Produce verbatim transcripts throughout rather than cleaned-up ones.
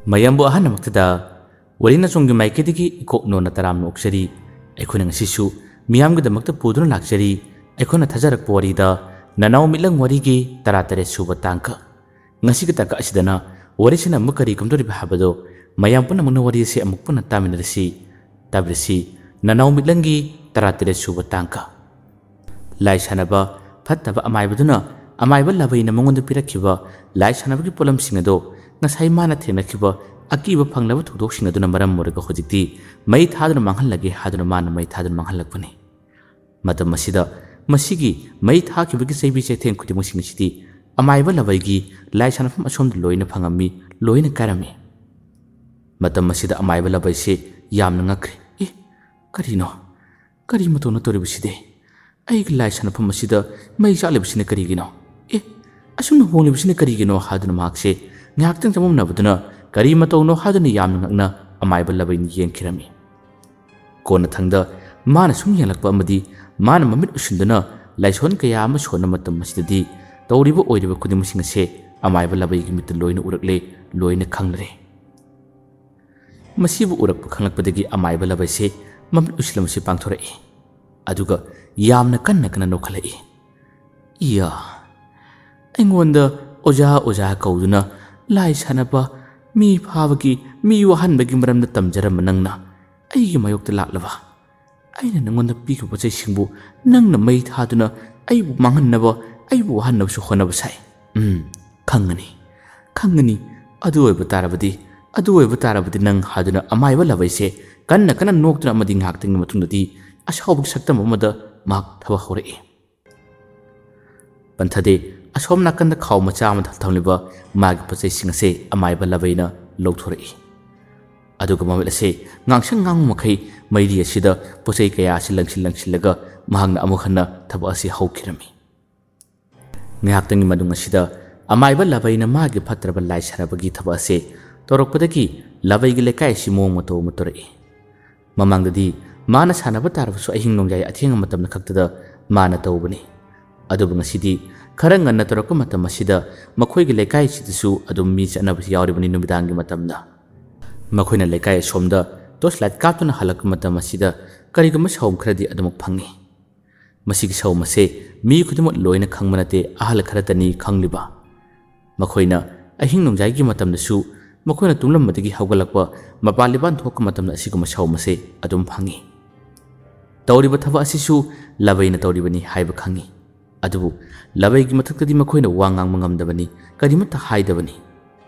ꯃꯌꯥꯝꯕꯨ ꯑꯍꯥꯟꯕꯃꯛꯇꯗ ꯋꯥꯔꯤ ꯅꯆꯣꯝꯒꯤ ꯃꯥꯏꯀꯩꯗꯒꯤ ꯏꯀꯣꯛ ꯅꯣꯟꯅ ꯇꯔꯥꯝꯅ ꯑꯣꯛꯆꯔꯤ꯫ ꯑꯩꯈꯣꯏꯅ ꯉꯁꯤꯁꯨ ꯃꯤꯌꯥꯝꯒꯤꯗꯃꯛꯇ ꯄꯨꯗꯨꯅ ꯂꯥꯛꯆꯔꯤ꯫ ꯑꯩꯈꯣꯏꯅ ꯊꯥꯖꯔꯛꯄ ꯋꯥꯔꯤꯗ ꯅꯅꯥꯎ ꯃꯤꯠꯂꯪ ꯋꯥꯔꯤꯒꯤ ꯇꯔꯥꯇꯔꯦꯠ ꯁꯨꯕ ꯇꯥꯡꯀꯛ꯫ ꯉꯁꯤꯒꯤ ꯇꯥꯡꯀꯛ ꯑꯁꯤꯗꯅ ꯋꯥꯔꯤꯁꯤꯅ ꯑꯃꯨꯛ ꯀꯔꯤ ꯀꯨꯝꯗꯣꯔꯤꯕ ꯍꯥꯏꯕꯗꯣ ꯃꯌꯥꯝ ꯄꯨꯝꯅꯃꯛꯅ ꯋꯥꯔꯤ ꯑꯁꯤ ꯑꯃꯨꯛ ꯄꯨꯟꯅ ꯇꯥꯃꯤꯟꯅꯔꯁꯤ꯫ ꯇꯥꯕꯤꯔꯁꯤ ꯅꯅꯥꯎ ꯃꯤꯠꯂꯪꯒꯤ ꯇꯔꯥꯇꯔꯦꯠ ꯁꯨꯕ ꯇꯥꯡꯀꯛ꯫ ꯂꯥꯏ ꯁꯥꯟꯅꯕ ꯐꯠꯇꯕ ꯑꯃꯥꯏꯕꯗꯨꯅ ꯑꯃꯥꯏꯕ ꯂꯥꯕꯩꯅ ꯃꯉꯣꯟꯗ ꯄꯤꯔꯛꯈꯤꯕ ꯂꯥꯏ ꯁꯥꯟꯅꯕꯒꯤ ꯄꯣꯠꯂꯝꯁꯤꯡ ꯑꯗꯣ ꯉꯁꯥꯏ ꯃꯥꯅ ꯊꯦꯡꯅꯈꯤꯕ ꯑꯀꯤꯕ ꯐꯪꯂꯕ ꯊꯧꯗꯣꯛꯁꯤꯡ ꯑꯗꯨꯅ ꯃꯔꯝ ꯑꯣꯏꯔꯒ ꯍꯧꯖꯤꯛꯇꯤ ꯃꯩ ꯊꯥꯗꯨꯅ ꯃꯥꯡꯍꯜꯂꯒꯦ ꯍꯥꯏꯗꯨꯅ ꯃꯥꯅ ꯃꯩ ꯊꯥꯗꯨꯅ ꯃꯥꯡꯍꯜꯂꯛꯄꯅꯤ꯫ ꯃꯇꯝ ꯑꯁꯤꯗ ꯃꯁꯤꯒꯤ ꯃꯩ ꯊꯥꯈꯤꯕꯒꯤ ꯆꯩꯕꯤ ꯆꯩꯊꯦꯡ ꯈꯨꯗꯤꯡꯃꯛꯁꯤꯡ ꯑꯁꯤꯗꯤ ꯑꯃꯥꯏꯕ ꯂꯥꯕꯩꯒꯤ ꯂꯥꯏ ꯁꯥꯟꯅꯐꯝ ꯑꯁꯣꯝꯗ ꯂꯣꯏꯅ ꯐꯪꯉꯝꯃꯤ, ꯂꯣꯏꯅ ꯀꯥꯏꯔꯝꯃꯤ꯫ ꯃꯇꯝ ꯑꯁꯤꯗ ꯑꯃꯥꯏꯕ ꯂꯥꯕꯩꯁꯦ ꯌꯥꯝꯅ ꯉꯛꯈ꯭ꯔꯦ꯫ "ꯑꯦ, ꯀꯔꯤꯅꯣ? ꯀꯔꯤ ꯃꯇꯧꯅ ꯇꯧꯔꯤꯕꯁꯤꯗꯤ? ꯑꯩꯒꯤ ꯂꯥꯏ ꯁꯥꯟꯅꯐꯝ ꯑꯁꯤꯗ ꯃꯩ ꯆꯥꯛꯂꯤꯕꯁꯤꯅ ꯀꯔꯤꯒꯤꯅꯣ? ꯑꯦ, ꯑꯁꯨꯝꯅ ꯍꯣꯡꯂꯤꯕꯁꯤꯅ ꯀꯔꯤꯒꯤꯅꯣ?" ꯍꯥꯏꯗꯨꯅ ꯃꯍꯥꯛꯁꯦ ꯉꯥꯏꯍꯥꯛꯇꯪ ꯆꯃꯝꯅꯕꯗꯨꯅ ꯀꯔꯤ ꯃꯇꯧꯅꯣ ꯍꯥꯏꯗꯨꯅ ꯌꯥꯝꯅ ꯉꯛꯅ ꯑꯃꯥꯏꯕ ꯂꯥꯕꯩꯅ ꯌꯦꯡꯈꯤꯔꯝꯃꯤ꯫ ꯀꯣꯟꯅꯊꯪꯗ ꯃꯥꯅ ꯁꯨꯝ ꯌꯦꯡꯂꯛꯄ ꯑꯃꯗꯤ ꯃꯥꯅ ꯃꯃꯤꯠ ꯎꯁꯤꯟꯗꯨꯅ ꯂꯥꯏꯁꯣꯟ ꯀꯌꯥ ꯑꯃ ꯁꯣꯟꯕ ꯃꯇꯝ ꯑꯁꯤꯗꯗꯤ ꯇꯧꯔꯤꯕ ꯑꯣꯏꯔꯤꯕ ꯈꯨꯗꯤꯡꯃꯛꯁꯤꯡ ꯑꯁꯦ ꯑꯃꯥꯏꯕ ꯂꯥꯕꯩꯒꯤ ꯃꯤꯠꯇ ꯂꯣꯏꯅ ꯎꯔꯛꯂꯦ, ꯂꯣꯏꯅ ꯈꯪꯂꯔꯦ꯫ ꯃꯁꯤꯕꯨ ꯎꯔꯛꯄ ꯈꯪꯂꯛꯄꯗꯒꯤ ꯑꯃꯥꯏꯕ ꯂꯥꯕꯩꯁꯦ ꯃꯃꯤꯠ ꯎꯁꯤꯜꯂꯝꯕꯁꯤ ꯄꯥꯡꯊꯣꯔꯛꯏ꯫ ꯑꯗꯨꯒ ꯌꯥꯝꯅ ꯀꯟꯅ ꯀꯟꯅ ꯅꯣꯛꯈꯠꯂꯛꯏ꯫ "ꯏꯌꯥ, ꯑꯩꯉꯣꯟꯗ ꯑꯣꯖꯥ ꯑꯣꯖꯥ ꯀꯧꯗꯨꯅ ꯂꯥꯏ ꯁꯥꯟꯅꯕ, ꯃꯤ ꯐꯥꯕꯒꯤ, ꯃꯤ ꯋꯥꯍꯟꯕꯒꯤ ꯃꯔꯝꯗ ꯇꯝꯖꯔꯝꯕ ꯅꯪꯅ ꯑꯩꯒꯤ ꯃꯥꯌꯣꯛꯇ ꯂꯥꯛꯂꯕ? ꯑꯩꯅ ꯅꯪꯉꯣꯟꯗ ꯄꯤꯈꯤꯕ ꯄꯣꯠ ꯆꯩꯁꯤꯡꯕꯨ ꯅꯪꯅ ꯃꯩ ꯊꯥꯗꯨꯅ ꯑꯩꯕꯨ ꯃꯥꯡꯍꯟꯅꯕ, ꯑꯩꯕꯨ ꯋꯥꯍꯟꯅꯕꯁꯨ ꯍꯣꯠꯅꯕ ꯁꯥꯏ꯫ ꯎꯝ, ꯈꯪꯒꯅꯤ, ꯈꯪꯒꯅꯤ꯫ ꯑꯗꯨ ꯑꯣꯏꯕ ꯇꯥꯔꯕꯗꯤ, ꯑꯗꯨ ꯑꯣꯏꯕ ꯇꯥꯔꯕꯗꯤ ꯅꯪ" ꯍꯥꯏꯗꯨꯅ ꯑꯃꯥꯏꯕ ꯂꯥꯕꯩꯁꯦ ꯀꯟꯅ ꯀꯟꯅ ꯅꯣꯛꯇꯨꯅ ꯑꯃꯗꯤ ꯉꯥꯏꯍꯥꯛꯇꯪꯒꯤ ꯃꯇꯨꯡꯗꯗꯤ ꯑꯁꯥꯎꯕꯒꯤ ꯁꯛꯇꯝ ꯑꯃꯗ ꯃꯍꯥꯛ ꯊꯕꯛ ꯍꯧꯔꯛꯏ꯫ ꯄꯟꯊꯗꯦ, ꯑꯁꯣꯝ ꯅꯥꯀꯟꯗ ꯈꯥꯎ ꯃꯆꯥ ꯑꯃꯗ ꯊꯝꯂꯤꯕ ꯃꯥꯒꯤ ꯄꯣꯠ ꯆꯩꯁꯤꯡ ꯑꯁꯦ ꯑꯃꯥꯏꯕ ꯂꯥꯕꯩꯅ ꯂꯧꯊꯣꯔꯛꯏ꯫ ꯑꯗꯨꯒ ꯃꯃꯤꯠ ꯑꯁꯦ ꯉꯥꯡꯁꯪ ꯉꯥꯡꯕ ꯃꯈꯩ ꯃꯩꯔꯤ ꯑꯁꯤꯗ ꯄꯣꯠ ꯆꯩ ꯀꯌꯥ ꯑꯁꯤ ꯂꯪꯁꯤꯜ ꯂꯪꯁꯤꯜꯂꯒ ꯃꯍꯥꯛꯅ ꯑꯃꯨꯛ ꯍꯟꯅ ꯊꯕꯛ ꯑꯁꯤ ꯍꯧꯈꯤꯔꯝꯃꯤ꯫ ꯉꯥꯏꯍꯥꯛꯇꯪꯒꯤ ꯃꯅꯨꯡ ꯑꯁꯤꯗ ꯑꯃꯥꯏꯕ ꯂꯥꯕꯩꯅ ꯃꯥꯒꯤ ꯐꯠꯇ꯭ꯔꯕ ꯂꯥꯏ ꯁꯥꯟꯅꯕꯒꯤ ꯊꯕꯛ ꯑꯁꯦ ꯇꯧꯔꯛꯄꯗꯒꯤ ꯂꯥꯕꯩꯒꯤ ꯂꯩꯀꯥꯏ ꯑꯁꯤ ꯃꯑꯣꯡ ꯃꯇꯧ ꯑꯃ ꯇꯧꯔꯛꯏ꯫ ꯃꯃꯥꯡꯗꯗꯤ ꯃꯥꯅ ꯁꯥꯟꯅꯕ ꯇꯥꯔꯕꯁꯨ ꯑꯍꯤꯡ ꯅꯣꯡꯌꯥꯏ ꯑꯊꯦꯡꯕ ꯃꯇꯝꯗ ꯈꯛꯇꯗ ꯃꯥꯅ ꯇꯧꯕꯅꯤ꯫ ꯑꯗꯨꯕꯨ ꯉꯁꯤꯗꯤ ꯈꯔ ꯉꯟꯅ ꯇꯧꯔꯛꯄ ꯃꯇꯝ ꯑꯁꯤꯗ ꯃꯈꯣꯏꯒꯤ ꯂꯩꯀꯥꯏꯁꯤꯗꯁꯨ ꯑꯗꯨꯝ ꯃꯤ ꯆꯠꯅꯕꯁꯨ ꯌꯥꯎꯔꯤꯕꯅꯤ ꯅꯨꯃꯤꯗꯥꯡꯒꯤ ꯃꯇꯝꯗ꯫ ꯃꯈꯣꯏꯅ ꯂꯩꯀꯥꯏ ꯑꯁꯣꯝꯗ torch light ꯀꯥꯞꯇꯨꯅ ꯍꯜꯂꯛꯄ ꯃꯇꯝ ꯑꯁꯤꯗ ꯀꯔꯤꯒꯨꯝꯕ ꯁꯥꯎꯝ ꯈꯔꯗꯤ ꯑꯗꯨꯃꯛ ꯐꯪꯏ꯫ ꯃꯁꯤꯒꯤ ꯁꯥꯎꯝ ꯑꯁꯦ ꯃꯤ ꯈꯨꯗꯤꯡꯃꯛ ꯂꯣꯏꯅ ꯈꯪꯕ ꯅꯠꯇꯦ, ꯑꯍꯜ ꯈꯔꯇꯅꯤ ꯈꯪꯂꯤꯕ꯫ ꯃꯈꯣꯏꯅ ꯑꯍꯤꯡ ꯅꯣꯡꯌꯥꯏꯒꯤ ꯃꯇꯝꯗꯁꯨ ꯃꯈꯣꯏꯅ ꯇꯨꯝꯂꯝꯕꯗꯒꯤ ꯍꯧꯒꯠꯂꯛꯄ, ꯃꯄꯥꯟ ꯂꯤꯄꯥꯟ ꯊꯣꯛꯄ ꯃꯇꯝꯗ ꯑꯁꯤꯒꯨꯝꯕ ꯁꯥꯎꯝ ꯑꯁꯦ ꯑꯗꯨꯝ ꯐꯪꯏ꯫ ꯇꯧꯔꯤꯕ ꯊꯕꯛ ꯑꯁꯤꯁꯨ ꯂꯕꯩꯅ ꯇꯧꯔꯤꯕꯅꯤ ꯍꯥꯏꯕ ꯈꯪꯏ꯫ ꯑꯗꯨꯕꯨ ꯂꯕꯩꯒꯤ ꯃꯊꯛꯇꯗꯤ ꯃꯈꯣꯏꯅ ꯋꯥ ꯉꯥꯡꯕ ꯉꯝꯗꯕꯅꯤ, ꯀꯔꯤꯃꯠꯇ ꯍꯥꯏꯗꯕꯅꯤ꯫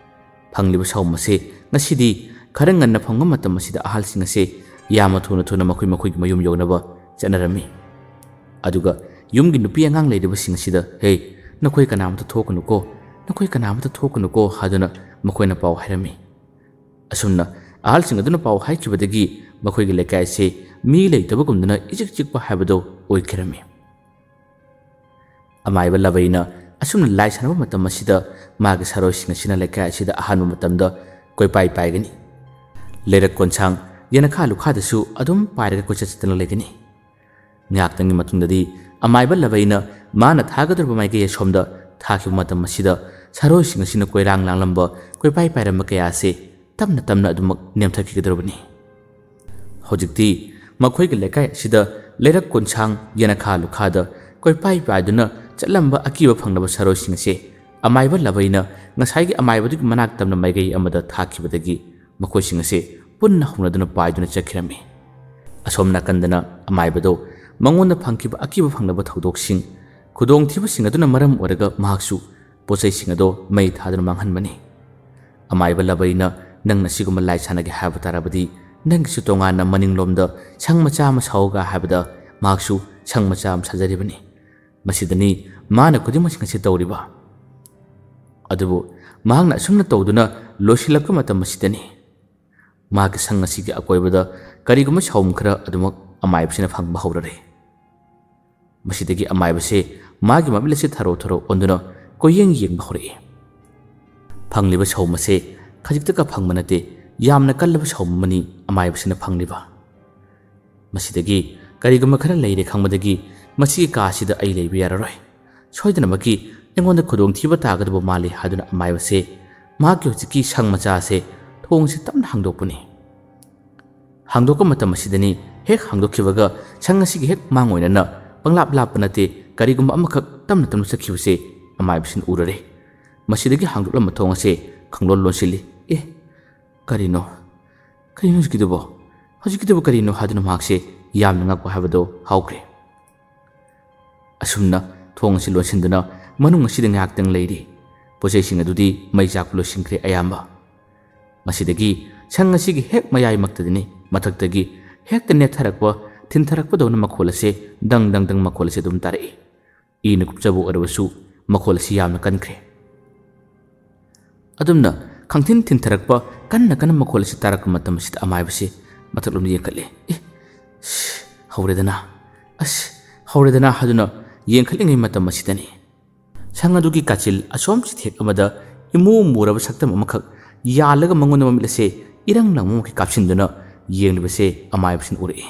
ꯐꯪꯂꯤꯕ ꯁꯥꯎꯝ ꯑꯁꯦ ꯉꯁꯤꯗꯤ ꯈꯔ ꯉꯟꯅ ꯐꯪꯕ ꯃꯇꯝ ꯑꯁꯤꯗ ꯑꯍꯜꯁꯤꯡ ꯑꯁꯦ ꯌꯥꯝꯅ ꯊꯨꯅ ꯊꯨꯅ ꯃꯈꯣꯏ ꯃꯈꯣꯏꯒꯤ ꯃꯌꯨꯝ ꯌꯧꯅꯕ ꯆꯠꯅꯔꯝꯃꯤ꯫ ꯑꯗꯨꯒ ꯌꯨꯝꯒꯤ ꯅꯨꯄꯤ ꯑꯉꯥꯡ ꯂꯩꯔꯤꯕꯁꯤꯡ ꯑꯁꯤꯗ, "ꯍꯦ, ꯅꯈꯣꯏ ꯀꯅꯥꯃꯠꯇ ꯊꯣꯛꯀꯅꯨꯀꯣ, ꯅꯈꯣꯏ ꯀꯅꯥꯃꯠꯇ ꯊꯣꯛꯀꯅꯨꯀꯣ" ꯍꯥꯏꯗꯨꯅ ꯃꯈꯣꯏꯅ ꯄꯥꯎ ꯍꯥꯏꯔꯝꯃꯤ꯫ ꯑꯁꯨꯝꯅ ꯑꯍꯜꯁꯤꯡ ꯑꯗꯨꯅ ꯄꯥꯎ ꯍꯥꯏꯈꯤꯕꯗꯒꯤ ꯃꯈꯣꯏꯒꯤ ꯂꯩꯀꯥꯏ ꯑꯁꯤ ꯃꯤ ꯂꯩꯇꯕꯒꯨꯝꯗꯅ ꯏꯆꯤꯛ ꯆꯤꯛꯄ ꯍꯥꯏꯕꯗꯨ ꯑꯣꯏꯈꯤꯔꯝꯃꯤ꯫ ꯑꯃꯥꯏꯕ ꯂꯕꯩꯅ ꯑꯁꯨꯝꯅ ꯂꯥꯏ ꯁꯥꯟꯅꯕ ꯃꯇꯝ ꯑꯁꯤꯗ ꯃꯥꯒꯤ ꯁꯥꯔꯣꯏꯁꯤꯡ ꯑꯁꯤꯅ ꯂꯩꯀꯥꯏ ꯑꯁꯤꯗ ꯑꯍꯥꯟꯕ ꯃꯇꯝꯗ ꯀꯣꯏꯄꯥꯏ ꯄꯥꯏꯒꯅꯤ꯫ ꯂꯩꯔꯛ ꯀꯣꯟꯁꯥꯡ, ꯌꯦꯅꯈꯥ ꯂꯨꯈꯥꯗꯁꯨ ꯑꯗꯨꯝ ꯄꯥꯏꯔꯒ ꯀꯣꯏꯆꯠ ꯆꯠꯇꯅ ꯂꯩꯒꯅꯤ꯫ ꯉꯥꯏꯍꯥꯛꯇꯪꯒꯤ ꯃꯇꯨꯡꯗꯗꯤ ꯑꯃꯥꯏꯕ ꯂꯕꯩꯅ ꯃꯥꯅ ꯊꯥꯒꯗꯧꯔꯤꯕ ꯃꯥꯏꯀꯩ ꯑꯁꯣꯝꯗ ꯊꯥꯈꯤꯕ ꯃꯇꯝ ꯑꯁꯤꯗ ꯁꯥꯔꯣꯏꯁꯤꯡ ꯑꯁꯤꯅ ꯀꯣꯏꯔꯥꯡ ꯂꯥꯡꯂꯝꯕ, ꯀꯣꯏꯄꯥꯏ ꯄꯥꯏꯔꯝꯕ ꯀꯌꯥ ꯑꯁꯤ ꯇꯞꯅ ꯇꯞꯅ ꯑꯗꯨꯃꯛ ꯅꯦꯝꯊꯈꯤꯒꯗꯧꯔꯕꯅꯤ꯫ ꯍꯧꯖꯤꯛꯇꯤ ꯃꯈꯣꯏꯒꯤ ꯂꯩꯀꯥꯏ ꯑꯁꯤꯗ ꯂꯩꯔꯛ ꯀꯣꯟꯁꯥꯡ, ꯌꯦꯅꯈꯥ ꯂꯨꯈꯥꯗ ꯀꯣꯏꯄꯥꯏ ꯄꯥꯏꯗꯨꯅ ꯆꯠꯂꯝꯕ ꯑꯀꯤꯕ ꯐꯪꯂꯕ ꯁꯥꯔꯣꯏꯁꯤꯡ ꯑꯁꯤ ꯑꯃꯥꯏꯕ ꯂꯕꯩꯅ ꯉꯁꯥꯏꯒꯤ ꯑꯃꯥꯏꯕꯗꯨꯒꯤ ꯃꯅꯥꯛ ꯇꯝꯅ ꯃꯥꯏꯀꯩ ꯑꯃꯗ ꯊꯥꯈꯤꯕꯗꯒꯤ ꯃꯈꯣꯏꯁꯤꯡ ꯑꯁꯤ ꯄꯨꯟꯅ ꯍꯧꯅꯗꯨꯅ ꯄꯥꯏꯗꯨꯅ ꯆꯠꯈꯤꯔꯝꯃꯤ꯫ ꯑꯁꯣꯝ ꯅꯥꯀꯟꯗꯅ ꯑꯃꯥꯏꯕꯗꯣ ꯃꯉꯣꯟꯗ ꯐꯪꯈꯤꯕ ꯑꯀꯤꯕ ꯐꯪꯂꯕ ꯊꯧꯗꯣꯛꯁꯤꯡ, ꯈꯨꯗꯣꯡꯊꯤꯕꯁꯤꯡ ꯑꯗꯨꯅ ꯃꯔꯝ ꯑꯣꯏꯔꯒ ꯃꯍꯥꯛꯁꯨ ꯄꯣꯠꯆꯩꯁꯤꯡ ꯑꯗꯣ ꯃꯩ ꯊꯥꯗꯨꯅ ꯃꯥꯡꯍꯟꯕꯅꯤ꯫ ꯑꯃꯥꯏꯕ ꯂꯕꯩꯅ, "ꯅꯪꯅ ꯁꯤꯒꯨꯝꯕ ꯂꯥꯏ ꯁꯥꯟꯅꯒꯦ ꯍꯥꯏꯕ ꯇꯥꯔꯕꯗꯤ ꯅꯪꯒꯤꯁꯨ ꯇꯣꯉꯥꯟꯅ ꯃꯅꯤꯡꯂꯣꯝꯗ ꯁꯪ ꯃꯆꯥ ꯑꯃ ꯁꯥꯎꯒ" ꯍꯥꯏꯕꯗ ꯃꯍꯥꯛꯁꯨ ꯁꯪ ꯃꯆꯥ ꯑꯃ ꯁꯥꯖꯔꯤꯕꯅꯤ꯫ ꯃꯁꯤꯗꯅꯤ ꯃꯥꯅ ꯈꯨꯗꯤꯡꯃꯛꯁꯤꯡ ꯑꯁꯤ ꯇꯧꯔꯤꯕ꯫ ꯑꯗꯨꯕꯨ ꯃꯍꯥꯛꯅ ꯑꯁꯨꯝꯅ ꯇꯧꯗꯨꯅ ꯂꯣꯏꯁꯤꯜꯂꯛꯄ ꯃꯇꯝ ꯑꯁꯤꯗꯅꯤ ꯃꯍꯥꯛꯀꯤ ꯁꯪ ꯑꯁꯤꯒꯤ ꯑꯀꯣꯏꯕꯗ ꯀꯔꯤꯒꯨꯝꯕ ꯁꯥꯎꯝ ꯈꯔ ꯑꯗꯨꯃꯛ ꯑꯃꯥꯏꯕꯁꯤꯅ ꯐꯪꯕ ꯍꯧꯔꯔꯦ꯫ ꯃꯁꯤꯗꯒꯤ ꯑꯃꯥꯏꯕꯁꯦ ꯃꯥꯒꯤ ꯃꯃꯤꯠ ꯑꯁꯤ ꯊꯔꯣ ꯊꯔꯣ ꯑꯣꯟꯗꯨꯅ ꯀꯣꯏꯌꯦꯡ ꯌꯦꯡꯕ ꯍꯧꯔꯛꯏ꯫ ꯐꯪꯂꯤꯕ ꯁꯥꯎꯝ ꯑꯁꯦ ꯈꯖꯤꯛꯇꯒ ꯐꯪꯕ ꯅꯠꯇꯦ, ꯌꯥꯝꯅ ꯀꯜꯂꯕ ꯁꯥꯎꯝ ꯑꯃꯅꯤ ꯑꯃꯥꯏꯕꯁꯤꯅ ꯐꯪꯂꯤꯕ꯫ ꯃꯁꯤꯗꯒꯤ ꯀꯔꯤꯒꯨꯝꯕ ꯈꯔ ꯂꯩꯔꯦ ꯈꯪꯕꯗꯒꯤ ꯃꯁꯤꯒꯤ ꯀꯥ ꯑꯁꯤꯗ ꯑꯩ ꯂꯩꯕ ꯌꯥꯔꯔꯣꯏ꯫ ꯁꯣꯏꯗꯅꯃꯛꯀꯤ ꯑꯩꯉꯣꯟꯗ ꯈꯨꯗꯣꯡꯊꯤꯕ ꯇꯥꯒꯗꯕ ꯃꯥꯜꯂꯤ ꯍꯥꯏꯗꯨꯅ ꯑꯃꯥꯏꯕꯁꯦ ꯃꯍꯥꯛꯀꯤ ꯍꯧꯖꯤꯛꯀꯤ ꯁꯪ ꯃꯆꯥ ꯑꯁꯦ ꯊꯣꯡꯁꯦ ꯇꯞꯅ ꯍꯥꯡꯗꯣꯛꯄꯅꯤ꯫ ꯍꯥꯡꯗꯣꯛꯄ ꯃꯇꯝ ꯑꯁꯤꯗꯅꯤ, ꯍꯦꯛ ꯍꯥꯡꯗꯣꯛꯈꯤꯕꯒ ꯁꯪ ꯑꯁꯤꯒꯤ ꯍꯦꯛ ꯃꯥꯡ ꯑꯣꯏꯅꯅ ꯄꯪꯂꯥꯞ ꯂꯥꯞꯄ ꯅꯠꯇꯦ, ꯀꯔꯤꯒꯨꯝꯕ ꯑꯃꯈꯛ ꯇꯞꯅ ꯇꯞꯅ ꯆꯠꯈꯤꯕꯁꯦ ꯑꯃꯥꯏꯕꯁꯤꯅ ꯎꯔꯔꯦ꯫ ꯃꯁꯤꯗꯒꯤ ꯍꯥꯡꯗꯣꯛꯂꯝꯕ ꯊꯣꯡ ꯑꯁꯦ ꯈꯪꯂꯣꯟ ꯂꯣꯟꯁꯤꯜꯂꯤ꯫ "ꯑꯦ, ꯀꯔꯤꯅꯣ? ꯀꯔꯤꯅꯣ ꯍꯧꯖꯤꯛꯀꯤꯗꯨꯕꯣ? ꯍꯧꯖꯤꯛꯀꯤꯗꯨꯕꯨ ꯀꯔꯤꯅꯣ?" ꯍꯥꯏꯗꯨꯅ ꯃꯍꯥꯛꯁꯦ ꯌꯥꯝꯅ ꯉꯛꯄ ꯍꯥꯏꯕꯗꯣ ꯍꯧꯈ꯭ꯔꯦ꯫ ꯑꯁꯨꯝꯅ ꯊꯣꯡ ꯑꯁꯤ ꯂꯣꯟꯁꯤꯟꯗꯨꯅ ꯃꯅꯨꯡ ꯑꯁꯤꯗ ꯉꯥꯏꯍꯥꯛꯇꯪ ꯂꯩꯔꯤ꯫ ꯄꯣꯠꯆꯩꯁꯤꯡ ꯑꯗꯨꯗꯤ ꯃꯩ ꯆꯥꯛꯄ ꯂꯣꯏꯁꯤꯟꯈ꯭ꯔꯦ ꯑꯌꯥꯝꯕ꯫ ꯃꯁꯤꯗꯒꯤ ꯁꯪ ꯑꯁꯤꯒꯤ ꯍꯦꯛ ꯃꯌꯥꯏꯃꯛꯇꯗꯅꯤ, ꯃꯊꯛꯇꯒꯤ ꯍꯦꯛꯇ ꯅꯦꯠꯊꯔꯛꯄ, ꯊꯤꯟꯊꯔꯛꯄꯗꯧꯅ ꯃꯈꯣꯜ ꯑꯁꯦ, ꯗꯪ ꯗꯪ ꯗꯪ ꯃꯈꯣꯜ ꯑꯁꯦ ꯑꯗꯨꯝ ꯇꯥꯔꯛꯏ꯫ ꯏꯅ ꯀꯨꯞꯆꯕ ꯑꯣꯏꯔꯕꯁꯨ ꯃꯈꯣꯜ ꯑꯁꯤ ꯌꯥꯝꯅ ꯀꯟꯈ꯭ꯔꯦ꯫ ꯑꯗꯨꯝꯅ ꯈꯪꯊꯤꯟ ꯊꯤꯟꯊꯔꯛꯄ ꯀꯟꯅ ꯀꯟꯅ ꯃꯈꯣꯜ ꯑꯁꯤ ꯇꯥꯔꯛꯄ ꯃꯇꯝ ꯑꯁꯤꯗ ꯑꯃꯥꯏꯕꯁꯤ ꯃꯊꯛꯂꯣꯝꯗ ꯌꯦꯡꯈꯠꯂꯦ꯫ "ꯑꯦ, ꯁꯤ, ꯍꯧꯔꯦꯗꯅ, ꯑꯁ, ꯍꯧꯔꯦꯗꯅ" ꯍꯥꯏꯗꯨꯅ ꯌꯦꯡꯈꯠꯂꯤꯉꯩ ꯃꯇꯝ ꯑꯁꯤꯗꯅꯤ, ꯁꯪ ꯑꯗꯨꯒꯤ ꯀꯥꯆꯤꯜ ꯑꯁꯣꯝ ꯆꯤꯊꯦꯛ ꯑꯃꯗ ꯏꯃꯨ ꯃꯨꯔꯕ ꯁꯛꯇꯝ ꯑꯃꯈꯛ ꯌꯥꯜꯂꯒ ꯃꯉꯣꯟꯗ ꯃꯃꯤꯠ ꯑꯁꯦ ꯏꯔꯪ ꯂꯪꯕ ꯃꯈꯩ ꯀꯥꯞꯁꯤꯟꯗꯨꯅ ꯌꯦꯡꯂꯤꯕꯁꯦ ꯑꯃꯥꯏꯕꯁꯤꯅ ꯎꯔꯛꯏ꯫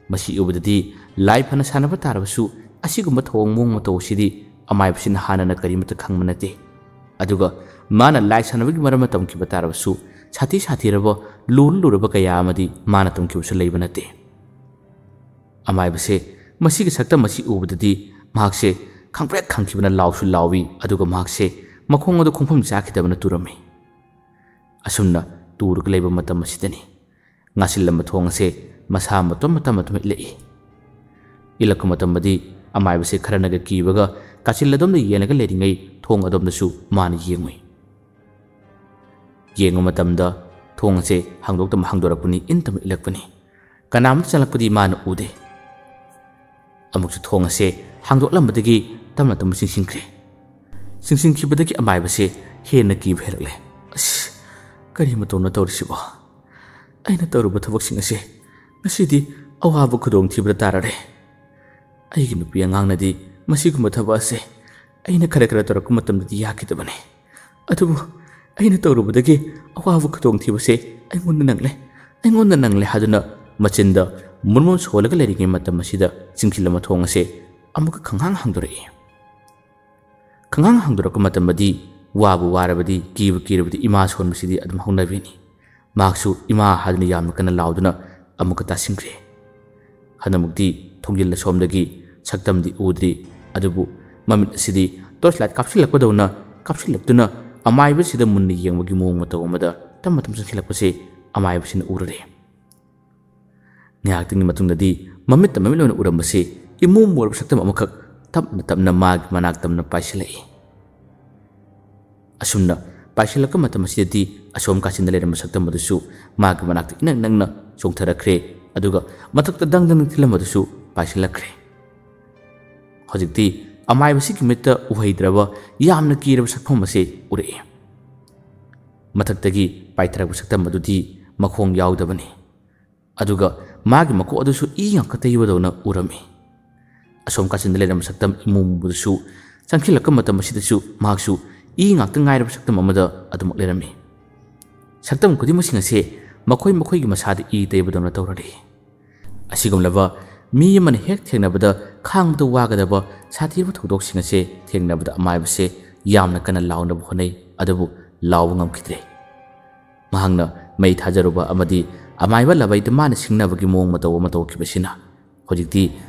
ꯃꯁꯤ ꯎꯕꯗꯗꯤ ꯂꯥꯏ ꯐꯅ ꯁꯥꯟꯅꯕ ꯇꯥꯔꯕꯁꯨ ꯑꯁꯤꯒꯨꯝꯕ ꯊꯧꯑꯣꯡ ꯃꯑꯣꯡ ꯃꯇꯧ ꯑꯁꯤꯗꯤ ꯑꯃꯥꯏꯕꯁꯤꯅ ꯍꯥꯟꯅꯅ ꯀꯔꯤꯃꯠꯇ ꯈꯪꯕ ꯅꯠꯇꯦ꯫ ꯑꯗꯨꯒ ꯃꯥꯅ ꯂꯥꯏ ꯁꯥꯟꯅꯕꯒꯤ ꯃꯔꯝꯅ ꯇꯝꯈꯤꯕ ꯇꯥꯔꯕꯁꯨ ꯁꯥꯊꯤ ꯁꯥꯊꯤꯔꯕ, ꯂꯨꯔ ꯂꯨꯔꯕ ꯀꯌꯥ ꯑꯃꯗꯤ ꯃꯥꯅ ꯇꯝꯈꯤꯕꯁꯨ ꯂꯩꯕ ꯅꯠꯇꯦ꯫ ꯑꯃꯥꯏꯕꯁꯦ ꯃꯁꯤꯒꯤ ꯁꯛꯇꯝ ꯑꯁꯤ ꯎꯕꯗꯗꯤ ꯃꯍꯥꯛꯁꯦ ꯈꯪꯄ꯭ꯔꯦꯛ ꯈꯪꯈꯤꯕꯅ ꯂꯥꯎꯁꯨ ꯂꯥꯎꯏ, ꯑꯗꯨꯒ ꯃꯍꯥꯛꯁꯦ ꯃꯈꯣꯡ ꯑꯗꯨ ꯈꯣꯡꯐꯝ ꯆꯥꯈꯤꯗꯕꯅ ꯇꯨꯔꯝꯃꯤ꯫ ꯑꯁꯨꯝꯅ ꯇꯨꯔꯒ ꯂꯩꯕ ꯃꯇꯝ ꯑꯁꯤꯗꯅꯤ ꯉꯥꯁꯤꯜꯂꯝꯕ ꯊꯣꯡ ꯑꯁꯦ ꯃꯁꯥ ꯃꯇꯣꯝ ꯃꯇꯝ ꯃꯇꯣꯝ ꯏꯠꯂꯛꯏ꯫ ꯏꯜꯂꯛꯄ ꯃꯇꯝꯗꯗꯤ ꯑꯃꯥꯏꯕꯁꯦ ꯈꯔꯅꯒ ꯀꯤꯕꯒ ꯀꯥꯆꯤꯜ ꯑꯗꯣꯝꯗ ꯌꯦꯡꯂꯒ ꯂꯩꯔꯤꯉꯩ ꯊꯣꯡ ꯑꯗꯣꯝꯗꯁꯨ ꯃꯥꯅ ꯌꯦꯡꯉꯨꯏ꯫ ꯌꯦꯡꯕ ꯃꯇꯝꯗ ꯊꯣꯡ ꯑꯁꯦ ꯍꯥꯡꯗꯣꯛꯇꯅ ꯍꯥꯡꯗꯣꯔꯛꯄꯅꯤ, ꯏꯟꯇꯝꯅ ꯏꯜꯂꯛꯄꯅꯤ꯫ ꯀꯅꯥꯝꯇ ꯆꯪꯂꯛꯄꯗꯤ ꯃꯥꯅ ꯎꯗꯦ꯫ ꯑꯃꯨꯛꯁꯨ ꯊꯣꯡ ꯑꯁꯦ ꯍꯥꯡꯗꯣꯛꯂꯝꯕꯗꯒꯤ ꯇꯞꯅ ꯇꯞꯅ ꯆꯤꯡꯁꯤꯟꯈ꯭ꯔꯦ꯫ ꯆꯤꯡꯁꯤꯟꯈꯤꯕꯗꯒꯤ ꯑꯃꯥꯏꯕꯁꯦ ꯍꯦꯟꯅ ꯀꯤꯕ ꯍꯦꯜꯂꯛꯂꯦ꯫ "ꯑꯁ, ꯀꯔꯤ ꯃꯇꯧꯅꯣ ꯇꯧꯔꯤꯁꯤꯕꯣ? ꯑꯩꯅ ꯇꯧꯔꯨꯕ ꯊꯕꯛꯁꯤꯡ ꯑꯁꯦ ꯉꯁꯤꯗꯤ ꯑꯋꯥꯕ ꯈꯨꯗꯣꯡꯊꯤꯕꯗ ꯇꯥꯔꯔꯦ꯫ ꯑꯩꯒꯤ ꯅꯨꯄꯤ ꯑꯉꯥꯡꯅꯗꯤ ꯃꯁꯤꯒꯨꯝꯕ ꯊꯕꯛ ꯑꯁꯦ ꯑꯩꯅ ꯈꯔ ꯈꯔ ꯇꯧꯔꯛꯄ ꯃꯇꯝꯗꯗꯤ ꯌꯥꯈꯤꯗꯕꯅꯤ꯫ ꯑꯗꯨꯕꯨ ꯑꯩꯅ ꯇꯧꯔꯨꯕꯗꯒꯤ ꯑꯋꯥꯕ ꯈꯨꯗꯣꯡꯊꯤꯕꯁꯦ ꯑꯩꯉꯣꯟꯗ ꯅꯪꯂꯦ, ꯑꯩꯉꯣꯟꯗ ꯅꯪꯂꯦ" ꯍꯥꯏꯗꯨꯅ ꯃꯆꯤꯟꯗ ꯃꯨꯟꯃꯨꯟ ꯁꯣꯜꯂꯒ ꯂꯩꯔꯤꯉꯩ ꯃꯇꯝ ꯑꯁꯤꯗ ꯆꯤꯡꯁꯤꯜꯂꯝꯕ ꯊꯣꯡ ꯑꯁꯦ ꯑꯃꯨꯛꯀ ꯈꯪꯍꯥꯡ ꯍꯥꯡꯗꯣꯔꯛꯏ꯫ ꯈꯪꯍꯥꯡ ꯍꯥꯡꯗꯣꯔꯛꯄ ꯃꯇꯝꯗꯗꯤ ꯋꯥꯕꯨ ꯋꯥꯔꯕꯗꯤ, ꯀꯤꯕꯨ ꯀꯤꯔꯕꯗꯤ ꯏꯃꯥ ꯁꯣꯟꯕꯁꯤꯗꯤ ꯑꯗꯨꯝ ꯍꯧꯅꯕꯤꯅꯤ꯫ ꯃꯍꯥꯛꯁꯨ "ꯏꯃꯥ" ꯍꯥꯏꯗꯨꯅ ꯌꯥꯝꯅ ꯀꯟꯅ ꯂꯥꯎꯗꯨꯅ ꯑꯃꯨꯛꯀ ꯇꯥꯁꯤꯟꯈ꯭ꯔꯦ꯫ ꯍꯟꯗꯛꯃꯛꯇꯤ ꯊꯣꯡꯖꯤꯜ ꯑꯁꯣꯝꯗꯒꯤ ꯁꯛꯇꯝꯗꯤ ꯎꯗ꯭ꯔꯤ, ꯑꯗꯨꯕꯨ ꯃꯃꯤꯠ ꯑꯁꯤꯗꯤ torch light ꯀꯥꯞꯁꯤꯜꯂꯛꯄꯗꯧꯅ ꯀꯥꯞꯁꯤꯜꯂꯛꯇꯨꯅ ꯑꯃꯥꯏꯕꯁꯤꯗ ꯃꯨꯟꯅ ꯌꯦꯡꯕꯒꯤ ꯃꯑꯣꯡ ꯃꯇꯧ ꯑꯃꯗ ꯇꯞꯅ ꯇꯞꯅ ꯆꯪꯁꯤꯜꯂꯛꯄꯁꯦ ꯑꯃꯥꯏꯕꯁꯤꯅ ꯎꯔꯨꯔꯦ꯫ ꯉꯥꯏꯍꯥꯛꯇꯪꯒꯤ ꯃꯇꯨꯡꯗꯗꯤ ꯃꯃꯤꯠꯇ ꯃꯃꯤꯠ ꯑꯣꯏꯅ ꯎꯔꯝꯕꯁꯤ ꯏꯃꯨ ꯃꯨꯔꯕ ꯁꯛꯇꯝ ꯑꯃꯈꯛ ꯇꯞꯅ ꯇꯞꯅ ꯃꯥꯒꯤ ꯃꯅꯥꯛ ꯇꯝꯅ ꯄꯥꯏꯁꯤꯜꯂꯛꯏ꯫ ꯑꯁꯨꯝꯅ ꯄꯥꯏꯁꯤꯜꯂꯛꯄ ꯃꯇꯝ ꯑꯁꯤꯗꯗꯤ ꯑꯁꯣꯝ ꯀꯥꯆꯤꯟꯗ ꯂꯩꯔꯝꯕ ꯁꯛꯇꯝ ꯑꯗꯨꯁꯨ ꯃꯥꯒꯤ ꯃꯅꯥꯛꯇ ꯏꯅꯛ ꯅꯛꯅ ꯆꯣꯡꯊꯔꯛꯈ꯭ꯔꯦ, ꯑꯗꯨꯒ ꯃꯊꯛꯇ ꯗꯪ ꯗꯪ ꯊꯤꯜꯂꯝꯕꯗꯨꯁꯨ ꯄꯥꯏꯁꯤꯜꯂꯛꯈ꯭ꯔꯦ꯫ ꯍꯧꯖꯤꯛꯇꯤ ꯑꯃꯥꯏꯕꯁꯤꯒꯤ ꯃꯤꯠꯇ ꯎꯍꯩꯗ꯭ꯔꯕ ꯌꯥꯝꯅ ꯀꯤꯔꯕ ꯁꯛꯐꯝ ꯑꯁꯤ ꯎꯔꯛꯏ꯫ ꯃꯊꯛꯇꯒꯤ ꯄꯥꯏꯊꯔꯛꯄ ꯁꯛꯇꯝ ꯑꯗꯨꯗꯤ ꯃꯈꯣꯡ ꯌꯥꯎꯗꯕꯅꯤ꯫ ꯑꯗꯨꯒ ꯃꯥꯒꯤ ꯃꯀꯣꯛ ꯑꯗꯨꯁꯨ ꯏ ꯉꯥꯛꯇ ꯇꯩꯕꯗꯧꯅ ꯎꯔꯝꯃꯤ꯫ ꯑꯁꯣꯝ ꯀꯥꯆꯤꯟꯗ ꯂꯩꯔꯝꯕ ꯁꯛꯇꯝ ꯏꯃꯨ ꯃꯨꯕꯗꯨꯁꯨ ꯆꯪꯁꯤꯜꯂꯛꯄ ꯃꯇꯝ ꯑꯁꯤꯗꯁꯨ ꯃꯍꯥꯛꯁꯨ ꯏ ꯉꯥꯛꯇ ꯉꯥꯏꯔꯕ ꯁꯛꯇꯝ ꯑꯃꯗ ꯑꯗꯨꯃꯛ ꯂꯩꯔꯝꯃꯤ꯫ ꯁꯛꯇꯝ ꯈꯨꯗꯤꯡꯃꯛꯁꯤꯡ ꯑꯁꯦ ꯃꯈꯣꯏ ꯃꯈꯣꯏꯒꯤ ꯃꯁꯥꯗ ꯏ ꯇꯩꯕꯗꯧꯅ ꯇꯧꯔꯔꯤ꯫ ꯑꯁꯤꯒꯨꯝꯂꯕ ꯃꯤ ꯑꯃꯅ ꯍꯦꯛ ꯊꯦꯡꯅꯕꯗ ꯈꯥꯡꯕꯗ ꯋꯥꯒꯗꯕ ꯁꯥꯊꯤꯕ ꯊꯧꯗꯣꯛꯁꯤꯡ ꯑꯁꯦ ꯊꯦꯡꯅꯕꯗ ꯑꯃꯥꯏꯕꯁꯦ ꯌꯥꯝꯅ ꯀꯟꯅ ꯂꯥꯎꯅꯕ ꯍꯣꯠꯅꯩ, ꯑꯗꯨꯕꯨ ꯂꯥꯎꯕ ꯉꯝꯈꯤꯗ꯭ꯔꯦ꯫ ꯃꯍꯥꯛꯅ ꯃꯩ ꯊꯥꯖꯔꯨꯕ ꯑꯃꯗꯤ ꯑꯃꯥꯏꯕ ꯂꯕꯩꯗ ꯃꯥꯅ ꯁꯤꯡꯅꯕꯒꯤ ꯃꯑꯣꯡ ꯃꯇꯧ ꯑꯃ ꯇꯧꯈꯤꯕꯁꯤꯅ ꯍꯧꯖꯤꯛꯇꯤ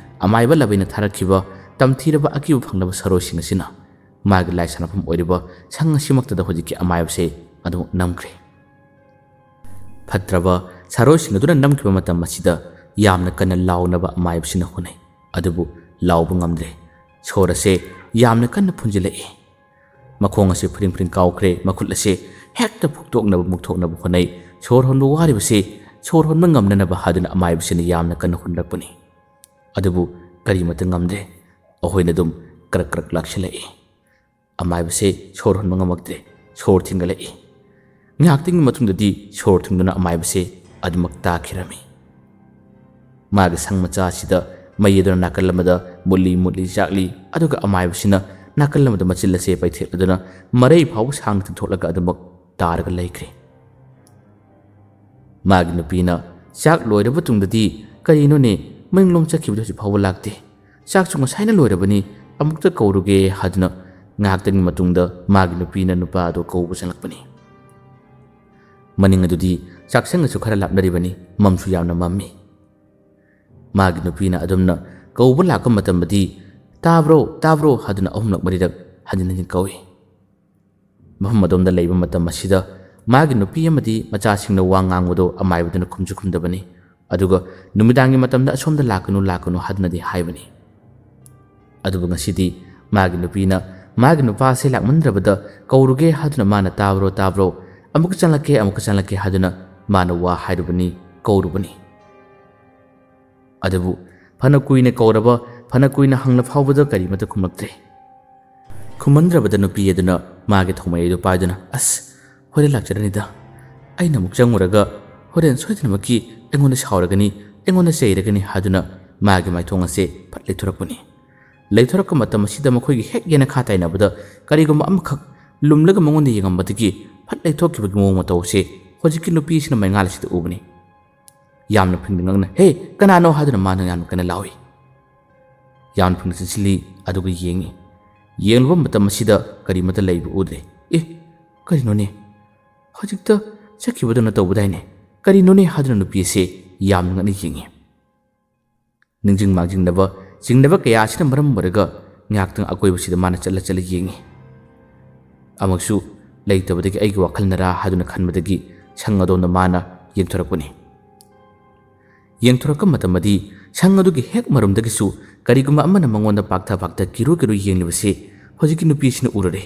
ꯑꯃꯥꯏꯕ ꯂꯕꯩꯅ ꯊꯥꯔꯛꯈꯤꯕ ꯇꯝꯊꯤꯔꯕ ꯑꯀꯤꯕ ꯐꯪꯂꯕ ꯁꯔꯣꯁꯤꯡ ꯑꯁꯤꯅ ꯃꯥꯒꯤ ꯂꯥꯏ ꯁꯥꯟꯅꯐꯝ ꯑꯣꯏꯔꯤꯕ ꯁꯪ ꯑꯁꯤꯃꯛꯇꯗ ꯍꯧꯖꯤꯛꯀꯤ ꯑꯃꯥꯏꯕꯁꯦ ꯑꯗꯨꯃꯛ ꯅꯝꯈ꯭ꯔꯦ꯫ ꯐꯠꯇ꯭ꯔꯕ ꯁꯔꯣꯁꯤꯡ ꯑꯗꯨꯅ ꯅꯝꯈꯤꯕ ꯃꯇꯝ ꯑꯁꯤꯗ ꯌꯥꯝꯅ ꯀꯟꯅ ꯂꯥꯎꯅꯕ ꯑꯃꯥꯏꯕꯁꯤꯅ ꯍꯣꯠꯅꯩ, ꯑꯗꯨꯕꯨ ꯂꯥꯎꯕ ꯉꯝꯗ꯭ꯔꯦ꯫ ꯁꯣꯔ ꯑꯁꯦ ꯌꯥꯝꯅ ꯀꯟꯅ ꯐꯨꯟꯖꯤꯜꯂꯛꯏ꯫ ꯃꯈꯣꯡ ꯑꯁꯤ ꯐꯨꯔꯤꯡ ꯐꯨꯔꯤꯡ ꯀꯥꯎꯈ꯭ꯔꯦ, ꯃꯈꯨꯠ ꯑꯁꯤ ꯍꯦꯛꯇ ꯐꯨꯛꯇꯣꯛꯅꯕ ꯃꯨꯛꯊꯣꯛꯅꯕ ꯍꯣꯠꯅꯩ꯫ ꯁꯣꯔ ꯍꯣꯟꯕ ꯋꯥꯔꯤꯕꯁꯤ ꯁꯣꯔ ꯍꯣꯟꯕ ꯉꯝꯅꯅꯕ ꯍꯥꯏꯗꯨꯅ ꯑꯃꯥꯏꯕꯁꯤꯅ ꯌꯥꯝꯅ ꯀꯟꯅ ꯍꯨꯟꯂꯛꯄꯅꯤ꯫ ꯑꯗꯨꯕꯨ ꯀꯔꯤꯃꯠꯇ ꯉꯝꯗ꯭ꯔꯦ꯫ ꯑꯩꯈꯣꯏꯅ ꯑꯗꯨꯝ ꯀ꯭ꯔꯛ ꯀ꯭ꯔꯛ ꯂꯥꯛꯁꯤꯜꯂꯛꯏ꯫ ꯑꯃꯥꯏꯕꯁꯦ ꯁꯣꯔ ꯍꯣꯟꯕ ꯉꯝꯃꯛꯇ꯭ꯔꯦ꯫ ꯁꯣꯔ ꯊꯤꯡꯒꯠꯂꯛꯏ꯫ ꯉꯥꯏꯍꯥꯛꯇꯪꯒꯤ ꯃꯇꯨꯡꯗꯗꯤ ꯁꯣꯔ ꯊꯤꯡꯗꯨꯅ ꯑꯃꯥꯏꯕꯁꯦ ꯑꯗꯨꯃꯛ ꯇꯥꯈꯤꯔꯝꯃꯤ꯫ ꯃꯥꯒꯤ ꯁꯪ ꯃꯆꯥ ꯑꯁꯤꯗ ꯃꯩ ꯑꯗꯨꯅ ꯅꯥꯀꯜ ꯑꯃꯗ ꯃꯨꯠꯂꯤ ꯃꯨꯠꯂꯤ ꯆꯥꯛꯂꯤ, ꯑꯗꯨꯒ ꯑꯃꯥꯏꯕꯁꯤꯅ ꯅꯥꯀꯜ ꯑꯃꯗ ꯃꯆꯤꯜ ꯑꯁꯦ ꯄꯩꯊꯦꯛꯂꯗꯨꯅ ꯃꯔꯩ ꯐꯥꯎꯕ ꯁꯥꯡꯅ ꯇꯤꯡꯊꯣꯛꯂꯒ ꯑꯗꯨꯃꯛ ꯇꯥꯔꯒ ꯂꯩꯈ꯭ꯔꯦ꯫ ꯃꯥꯒꯤ ꯅꯨꯄꯤꯅ ꯆꯥꯛ ꯂꯣꯏꯔꯕ ꯇꯨꯡꯗꯗꯤ, "ꯀꯔꯤꯅꯣꯅꯦ, ꯃꯅꯤꯡꯂꯣꯝ ꯆꯠꯈꯤꯕꯗꯨ ꯍꯧꯖꯤꯛ ꯐꯥꯎꯕ ꯂꯥꯛꯇꯦ? ꯆꯥꯛꯁꯨ ꯉꯁꯥꯏꯅ ꯂꯣꯏꯔꯕꯅꯤ, ꯑꯃꯨꯛꯇ ꯀꯧꯔꯨꯒꯦ" ꯍꯥꯏꯗꯨꯅ ꯉꯥꯏꯍꯥꯛꯇꯪꯒꯤ ꯃꯇꯨꯡꯗ ꯃꯥꯒꯤ ꯅꯨꯄꯤꯅ ꯅꯨꯄꯥ ꯑꯗꯨ ꯀꯧꯕ ꯆꯪꯂꯛꯄꯅꯤ꯫ ꯃꯅꯤꯡ ꯑꯗꯨꯗꯤ ꯆꯥꯛꯁꯪꯒꯁꯨ ꯈꯔ ꯂꯥꯞꯅꯔꯤꯕꯅꯤ, ꯃꯝꯁꯨ ꯌꯥꯝꯅ ꯃꯝꯃꯤ꯫ ꯃꯥꯒꯤ ꯅꯨꯄꯤꯅ ꯑꯗꯨꯝꯅ ꯀꯧꯕ ꯂꯥꯛꯄ ꯃꯇꯝꯗꯗꯤ, "ꯇꯥꯕ꯭ꯔꯣ, ꯇꯥꯕ꯭ꯔꯣ?" ꯍꯥꯏꯗꯨꯅ ꯑꯍꯨꯝꯂꯛ ꯃꯔꯤꯔꯛ ꯍꯟꯖꯤꯟ ꯍꯟꯖꯤꯟ ꯀꯧꯏ꯫ ꯃꯐꯝ ꯑꯗꯣꯝꯗ ꯂꯩꯕ ꯃꯇꯝ ꯑꯁꯤꯗ ꯃꯥꯒꯤ ꯅꯨꯄꯤ ꯑꯃꯗꯤ ꯃꯆꯥꯁꯤꯡꯅ ꯋꯥ ꯉꯥꯡꯕꯗꯣ ꯑꯃꯥꯏꯕꯗꯨꯅ ꯈꯨꯝꯁꯨ ꯈꯨꯝꯗꯕꯅꯤ꯫ ꯑꯗꯨꯒ ꯅꯨꯃꯤꯗꯥꯡꯒꯤ ꯃꯇꯝꯗ ꯑꯁꯣꯝꯗ ꯂꯥꯛꯀꯅꯨ, ꯂꯥꯛꯀꯅꯨ ꯍꯥꯏꯗꯨꯅꯗꯤ ꯍꯥꯏꯕꯅꯤ꯫ ꯑꯗꯨꯕꯨ ꯉꯁꯤꯗꯤ ꯃꯥꯒꯤ ꯅꯨꯄꯤꯅ ꯃꯥꯒꯤ ꯅꯨꯄꯥꯁꯦ ꯂꯥꯛꯃꯟꯗ꯭ꯔꯕꯗ ꯀꯧꯔꯨꯒꯦ ꯍꯥꯏꯗꯨꯅ ꯃꯥꯅ "ꯇꯥꯕ꯭ꯔꯣ, ꯇꯥꯕ꯭ꯔꯣ, ꯑꯃꯨꯛꯀ ꯆꯪꯂꯛꯀꯦ, ꯑꯃꯨꯛꯀ ꯆꯪꯂꯛꯀꯦ" ꯍꯥꯏꯗꯨꯅ ꯃꯥꯅ ꯋꯥ ꯍꯥꯏꯔꯨꯕꯅꯤ, ꯀꯧꯔꯨꯕꯅꯤ꯫ ꯑꯗꯨꯕꯨ ꯐꯅ ꯀꯨꯏꯅ ꯀꯧꯔꯕ, ꯐꯅ ꯀꯨꯏꯅ ꯍꯪꯂ ꯐꯥꯎꯕꯗ ꯀꯔꯤꯃꯠꯇ ꯈꯨꯝꯂꯛꯇ꯭ꯔꯦ꯫ ꯈꯨꯝꯃꯟꯗ꯭ꯔꯕꯗ ꯅꯨꯄꯤ ꯑꯗꯨꯅ ꯃꯥꯒꯤ ꯊꯧꯃꯩ ꯑꯗꯨ ꯄꯥꯏꯗꯨꯅ, "ꯑꯁ, ꯍꯣꯔꯦꯟ ꯂꯥꯛꯆꯔꯅꯤꯗ꯫ ꯑꯩꯅ ꯑꯃꯨꯛ ꯆꯪꯉꯨꯔꯒ ꯍꯣꯔꯦꯟ ꯁꯣꯏꯗꯅꯃꯛꯀꯤ ꯑꯩꯉꯣꯟꯗ ꯁꯥꯎꯔꯒꯅꯤ, ꯑꯩꯉꯣꯟꯗ ꯆꯩꯔꯒꯅꯤ" ꯍꯥꯏꯗꯨꯅ ꯃꯥꯒꯤ ꯃꯥꯏꯊꯣꯡ ꯑꯁꯦ ꯐꯠ ꯂꯩꯊꯣꯔꯛꯄꯅꯤ꯫ ꯂꯩꯊꯣꯔꯛꯄ ꯃꯇꯝ ꯑꯁꯤꯗ ꯃꯈꯣꯏꯒꯤ ꯍꯦꯛ ꯌꯦꯅꯈꯥ ꯇꯥꯏꯅꯕꯗ ꯀꯔꯤꯒꯨꯝꯕ ꯑꯃꯈꯛ ꯂꯨꯝꯂꯒ ꯃꯉꯣꯟꯗ ꯌꯦꯡꯉꯝꯕꯗꯒꯤ ꯐꯠ ꯂꯩꯊꯣꯛꯈꯤꯕꯒꯤ ꯃꯑꯣꯡ ꯃꯇꯧ ꯑꯁꯤ ꯍꯧꯖꯤꯛꯀꯤ ꯅꯨꯄꯤꯁꯤꯅ ꯃꯩꯉꯥꯜ ꯑꯁꯤꯗ ꯎꯕꯅꯤ꯫ ꯌꯥꯝꯅ ꯐꯤꯡꯗ ꯉꯛꯅ, "ꯍꯦ, ꯀꯅꯥꯅꯣ?" ꯍꯥꯏꯗꯨꯅ ꯃꯥꯅ ꯌꯥꯝꯅ ꯀꯟꯅ ꯂꯥꯎꯏ꯫ ꯌꯥꯝꯅ ꯐꯤꯡꯅ ꯆꯪꯁꯤꯜꯂꯤ, ꯑꯗꯨꯒ ꯌꯦꯡꯉꯤ꯫ ꯌꯦꯡꯂꯨꯕ ꯃꯇꯝ ꯑꯁꯤꯗ ꯀꯔꯤꯃꯠꯇ ꯂꯩꯕ ꯎꯗ꯭ꯔꯦ꯫ "ꯑꯦ, ꯀꯔꯤꯅꯣꯅꯦ? ꯍꯧꯖꯤꯛꯇ ꯆꯠꯈꯤꯕꯗꯧꯅ ꯇꯧꯕꯗꯥꯏꯅꯦ? ꯀꯔꯤꯅꯣꯅꯦ?" ꯍꯥꯏꯗꯨꯅ ꯅꯨꯄꯤ ꯑꯁꯤ ꯌꯥꯝꯅ ꯉꯛꯅ ꯌꯦꯡꯉꯤ꯫ ꯅꯤꯡꯁꯤꯡ ꯃꯥꯡꯖꯤꯡꯅꯕ ꯆꯤꯡꯅꯕ ꯀꯌꯥ ꯑꯁꯤꯅ ꯃꯔꯝ ꯑꯣꯏꯔꯒ ꯉꯥꯏꯍꯥꯛꯇꯪ ꯑꯀꯣꯏꯕꯁꯤꯗ ꯃꯥꯅ ꯆꯠꯂ ꯆꯠꯂ ꯌꯦꯡꯉꯤ꯫ ꯑꯃꯨꯛꯁꯨ ꯂꯩꯇꯕꯗꯒꯤ ꯑꯩꯒꯤ ꯋꯥꯈꯜꯅꯔꯥ ꯍꯥꯏꯗꯨꯅ ꯈꯟꯕꯗꯒꯤ ꯁꯪ ꯑꯗꯣꯝꯗ ꯃꯥꯅ ꯌꯦꯡꯊꯣꯔꯛꯄꯅꯤ꯫ ꯌꯦꯡꯊꯣꯔꯛꯄ ꯃꯇꯝꯗꯗꯤ ꯁꯪ ꯑꯗꯨꯒꯤ ꯍꯦꯛ ꯃꯔꯨꯝꯗꯒꯤꯁꯨ ꯀꯔꯤꯒꯨꯝꯕ ꯑꯃꯅ ꯃꯉꯣꯟꯗ ꯄꯥꯛꯊ ꯄꯥꯛꯊ ꯀꯤꯔꯨ ꯀꯤꯔꯨ ꯌꯦꯡꯂꯤꯕꯁꯤ ꯍꯧꯖꯤꯛꯀꯤ ꯅꯨꯄꯤꯁꯤꯅ ꯎꯔꯨꯔꯦ꯫